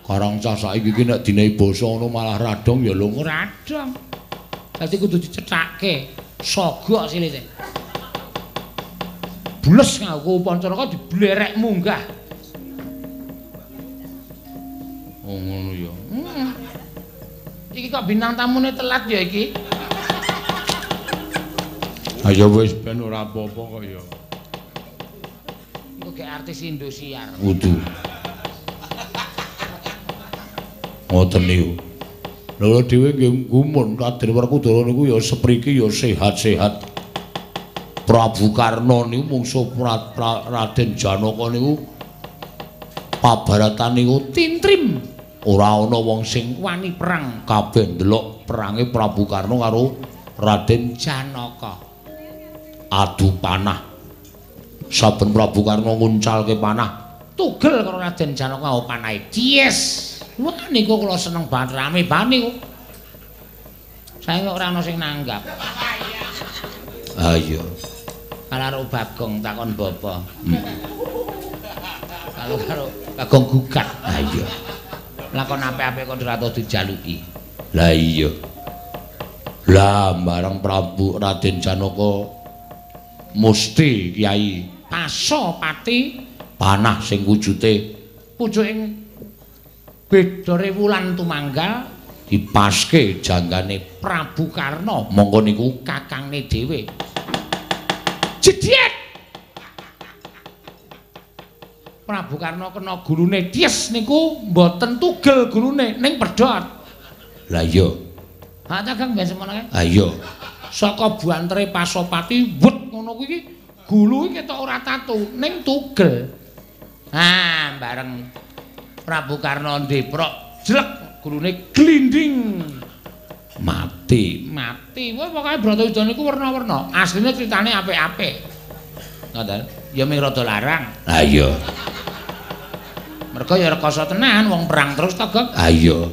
Karang cah saiki iki nek dinehi basa ngono malah radong ya lho radong. Dadi kudu dicethake. Sogok silite. Bles nganggo Pancanaka diblerek munggah. Oh ngono ya. Heeh. Iki kok bintang tamune telat ya iki. Ayo wis ben ora apa-apa kok ya. Engko gek artis Indosiar. Kudu. Ngoten niku. Lha dhewe nggih gumun Raden Werkudara niku ya sepriki ya sehat-sehat. Prabu Karna niku mungsuh Raden Janaka niku pabaratan niku tintrim. Ora ana wong sing wani perang, kabeh ndelok perange Prabu Karna karo Raden Janaka. Adu panah. Saben Prabu Karna nguncalke panah, tugel karo Raden Janaka panahe. Yes. Wah niku kula seneng banget, rame banget niku. Saiki kok ora ana sing nanggap. Ha iya. Karo Bagong takon bapa. Kalau karo Bagong gugat. Ha iya. Lakon apik-apik kon ora tau dijaluki. Lah iya. Lah bareng Prabu Raden Janaka musti Kyai Pasopati panah sing wujute pucuking bedore wulan tumanggal dipaske janggane Prabu Karna. Monggo niku kakangne dhewe. Jediet. Prabu Karna kena gulune ties niku mboten tugel gulune ning pedhot. Lah iya. Ha ta Kang ben semono kae. Ha iya. Saka buantere Pasopati wet ngono kuwi iki gulu iki ketok ora tatu ning tugel. Ha bareng Prabu Karna ndeprok jlek gulune glinding. Mati. Mati. Wah pokoke Bratayuda niku werna-werna. Asline critane apik-apik. Ngoten. Ya mung rada larang. Ha iya. Mergo ya rekoso tenan wong perang terus to, Gok. Ha iya.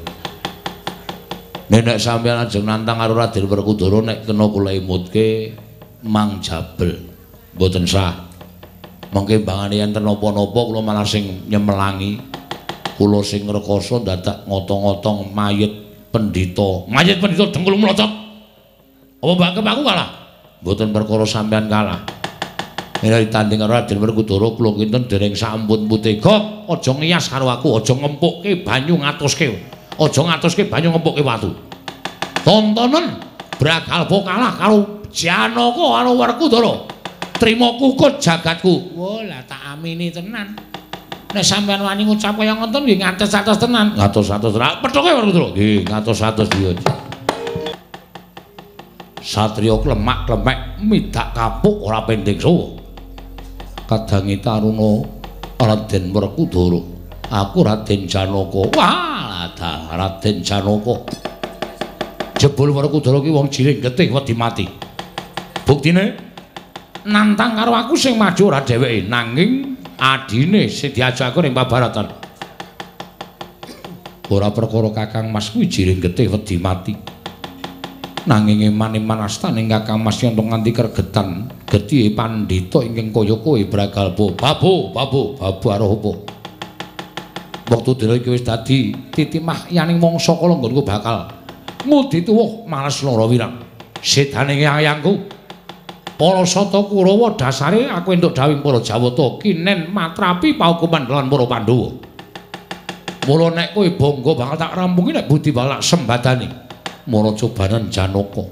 Nek sampeyan ajeng nantang karo Raden Werkudara nek kena kula emutke Mang Jabel. Mboten sah. Mengke mbangane enten napa-napa kula malah sing nyemelangi. Kula sing rekoso dadak ngotong-ngotong mayit pendhita. Mayit pendhita dengkul mlocot. Apa mbak aku kalah? Mboten perkara sampeyan kalah. Nek ditanding karo Raden Werkudara kula kinten dereng sampun putih. Gok, aja ngiyas karo aku, aja ngempukke banyu ngatoske. Aja ngatoske banyu ngempukke watu. Tontonen Bragalpa kalah karo Janaka karo Werkudara. Trima kukut jagatku. Wah, lah tak amini tenan. Nek sampean wani ngucap kaya ngoten nggih ngatos-atos tenan. Ngatos-atos ra pethuke Werkudara. Nggih, ngatos-atos iya. Satriya klemak-klemek midak kapuk ora pending suwa. Kadangi taruna Raden Werkudara. Aku Raden Janaka. Wah, Raden Janaka. Jebul Werkudara ki wong jiring getih wedi mati. Buktine nantang karo aku sing maju ora dheweke, nanging adine sing diajak aku ning pabaratan. Ora perkara Kakang Mas kuwi jiring getih wedi mati. Nanging eman-eman astaning Kakang Mas yen nganti kergetan getihe pandhita ingkang kaya kowe Bragalpa. Babu, babu, babu aruh apa? Wektu dina iki wis dadi titimah yaning mangsa kala nggonku bakal ngudi tuwuh males lara wirang. Sedane yayangku para Sata Kurawa dasare aku entuk dawuhing para Jawata kinen matrapi paukuman lawan para Pandhawa. Mula nek kowe bangga bakal tak rampungi, nek budi bakal tak sembadani. Mara cobanan Janaka.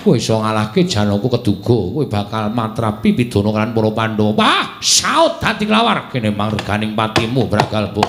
Kowe iso ngalahke Janaka keduga, kowe bakal matrapi pidana kan para Pandhawa. Wah, saut dadi klawar kene mangreganing patimu Bragalpa.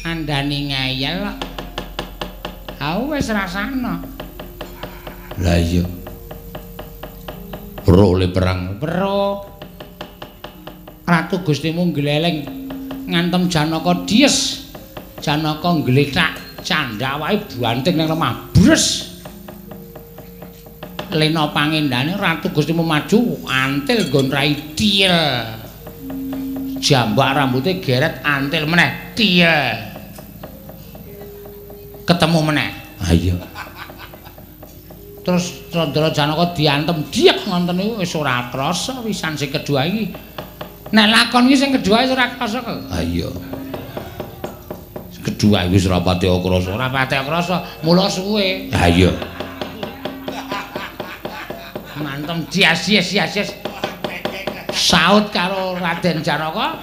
Andani ngeyel kok. Aku wis rasana. Lah iya. Weruh le perang. Weruh. Ratu Gustimu ngleleng ngantem Janaka dies. Janaka nglethak candhak wae banting nang lemah. Bres. Lena pangendane Ratu Gustimu maju antil nggon rai tiel. Jambak rambute geret antil meneh tiel. Ketemu meneh. Ha iya. Terus Candra Janaka diantem diek ngoten niku wis ora krasa pisan sing kedua iki. Nek lakon iki sing kedua wis ora krasa kok. Ha iya. Jeduh wis ora pati krasa. Ora pati krasa, mula suwe. Ha iya. Mantem dias-sias. Saut karo Raden Janaka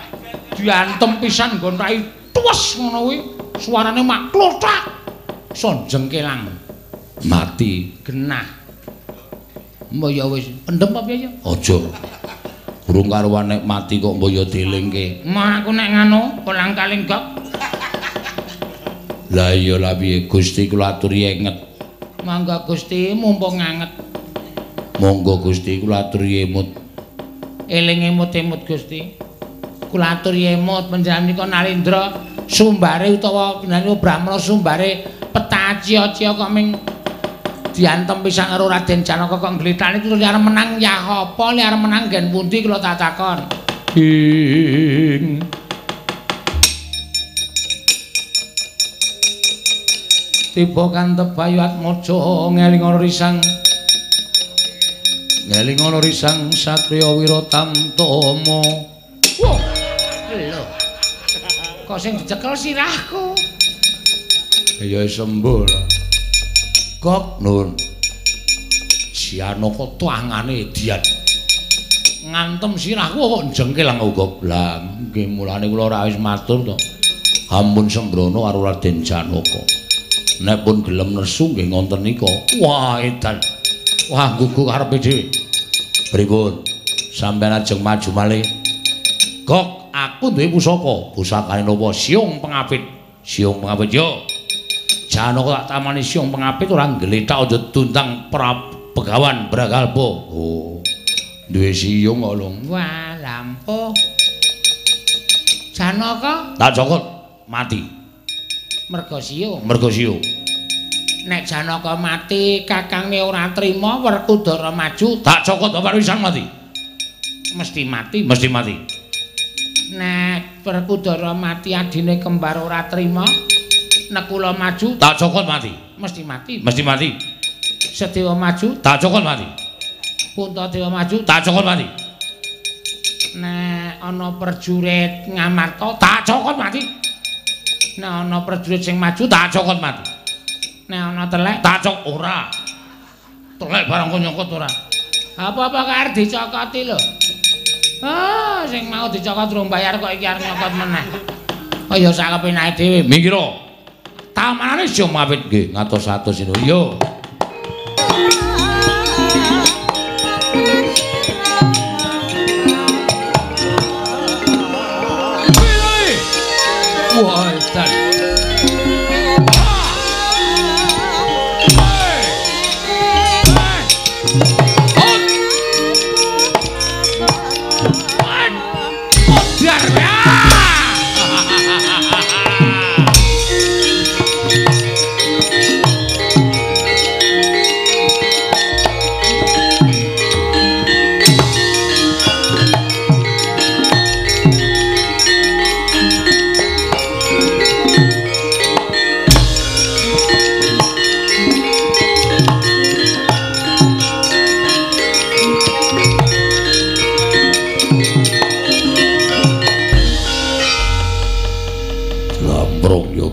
diantem pisan nggon rai tuwes ngono kuwi. Suarane mak klothak. Sonjeng kelang. Mati genah. Mbok ya wis pendem apa piye ya? Aja. Burung karuan nek mati kok mbok ya dielingke. Mah aku nek nganu kolang-kaling gok. Lah iya lah piye Gusti kula aturi enget. Monggo Gusti mumpung anget. Monggo Gusti kula aturi emut. Eling emut-emut Gusti. Kula aturi emut panjenengan nika Nalindra sumbare utawa panjenengan Brahmana sumbare petacia-cia kok ming diantem pisan karo Raden Janaka kok nglitani terus arep menang ya apa li arep menang nggen pundi kula tak takon. Ing tiba kantep Bayu Atmaja ngelingono risang. Ngelingono risang satriya Wiratamtama. Wah, lho. Kok sing dicekel sirahku? Ya sembuh lah. Gok nun. Janaka tangane dian. Ngantem sirahku kok jengkel aku goblok. Nggih mulane kula ora wis matur to. Ampun sembrono karo Raden Janaka. Nek pun gelem nesu nggih ngonten nika. Wah edan. Wah gugu karepe dhewe. Pripun? Sampeyan ajeng maju malih. Gok, aku duwe pusaka. Pusakane napa? Siung pengapit. Siung pengapit yo. Janaka tak tamani siung pengapit ora nglethak aja dundang Begawan Bragalpa. Oh. Duwe siung kok lho. Wah, lampuh. Janaka tak cokot mati. Mergo siung. Mergo siung. Nek Janaka mati, kakangne ora trima, Werkudara maju, tak cokot bapak wisan mati. Mesti mati, mesti mati. Nek Werkudara mati adine kembar ora trima, Nekula maju, tak cokot mati. Mesti mati, mesti mati. Sedewa maju, tak cokot mati. Puntadewa maju, tak cokot mati. Nek ana prajurit Ngamarta, tak cokot mati. Nek ana prajurit sing maju, tak cokot mati. Nek ana telek, tak cok ora. Telek barang kok nyokot ora. Apa-apa kok arep dicokoti lho. Ah, sing mau dicokot durung bayar kok iki arep nyokot meneh. Oh ya sak kepenake dhewe. Minggir. Tamanane aja mawit nggih ngatos-atos ngono. Yo. Wah, edan.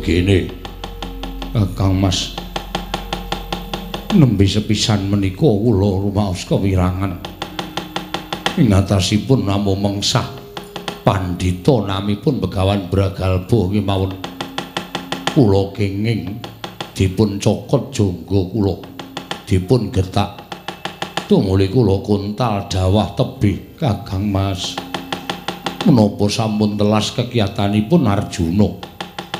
Gene Kakang Mas nembe sepisan menika kula rumaos kewirangan ing atasipun namung mengsah pandhita namipun Begawan Bragalpa kemawon kula kenging dipun cokot jangga kula dipun getak tumuli kula kuntal dawah tebih. Kakang Mas menapa sampun telas kekiyatanipun Arjuna?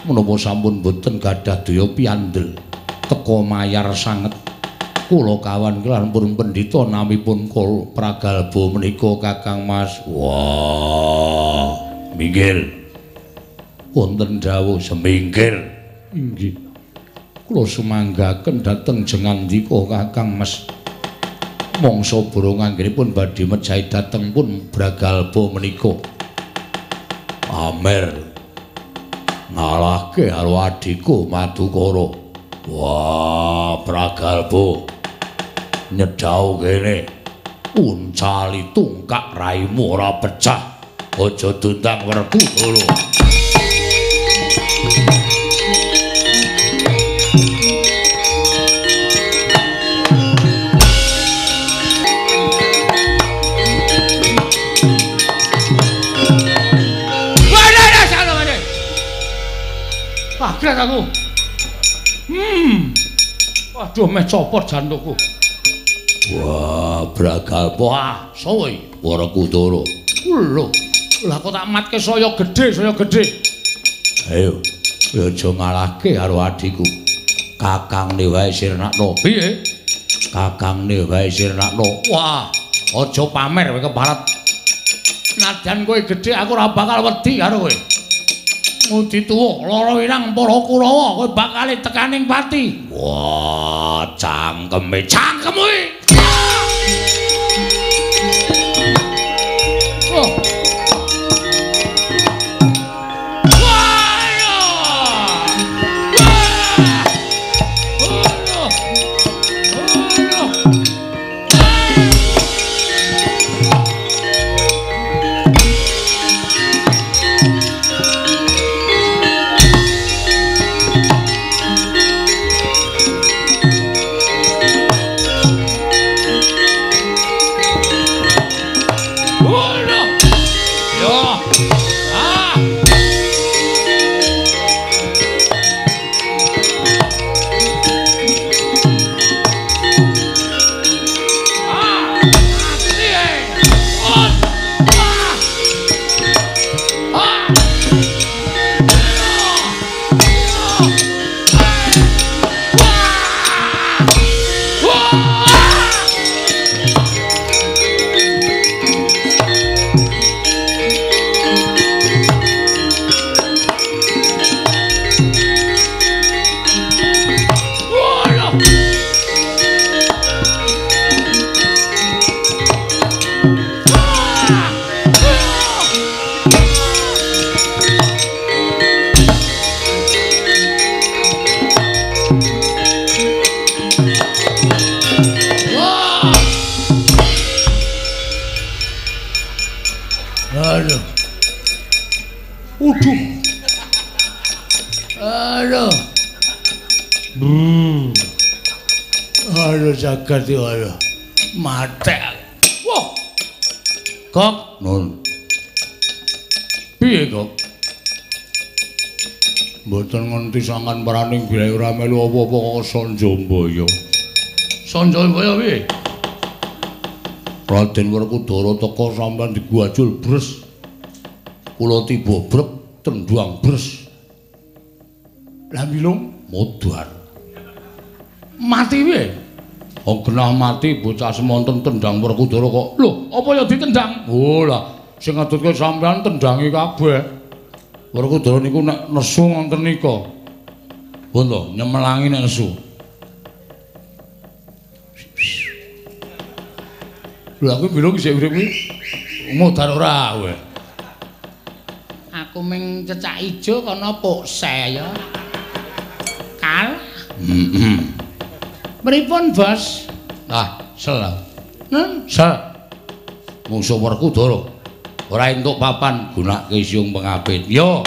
Menapa sampun boten gadah daya piandel teka mayar sanget kula kawan kelan pun pendhita namipun Pragalba menika Kakang Mas. Wah, minggir. Wonten dawuh semingkir. Inggih. Kula sumanggaken dhateng jengandika Kakang Mas. Mangsa burung anggenipun badhe mejahi dhateng pun Bragalba menika. Amer ngalahke karo adhiku Madukara. Wah, Pragalba nyedhau kene. Uncali tungkak raimu ora pecah. Aja dundang Werkudara. Wadah salah wadah. Kaget aku. Waduh meh copot jantungku. Wah, Bragal. Wah, sowe Werkudara. Lho, lah kok tak matke saya gedhe, saya gedhe. Ayo, aja ngalahke karo adhiku. Kakangne wae sirnakno. Piye? Kakangne wae sirnakno. Wah, aja pamer kowe keparat. Nadyan kowe gedhe aku ora bakal wedi karo kowe. Ngudi tuwa lara wirang para Kurawa kowe bakal tekaning pati. Wah, cangkeme, cangkem kowe. Oh. Jagat ya matek. Wah. Kok nun. Piye kok? Mboten ngenti sangkan paraning bilih ora melu apa-apa kok Sanjambaya. Sanjambaya piye? Raden Werkudara teka sampean diguajul bres. Kula tiba brek tendang bres. Lah milung modar. Mati piye? Oh genah mati bocah semonten tendang Werkudara kok. Lho, apa ya ditendang? Oh lah, sing ngadutke sampean tendangi kabeh. Werkudara niku nek nesu ngoten nika. Pun to, nyemelangi nek nesu. Lho aku bilung isih urip kuwi. Modar ora kowe. Aku ming cecak ijo kono pokse ya. Kal. Heeh. Pripun, Bos? Ah, sel. Nun, sel. Mungsuh Werkudara ora entuk papan gunake siung pengapit. Yo.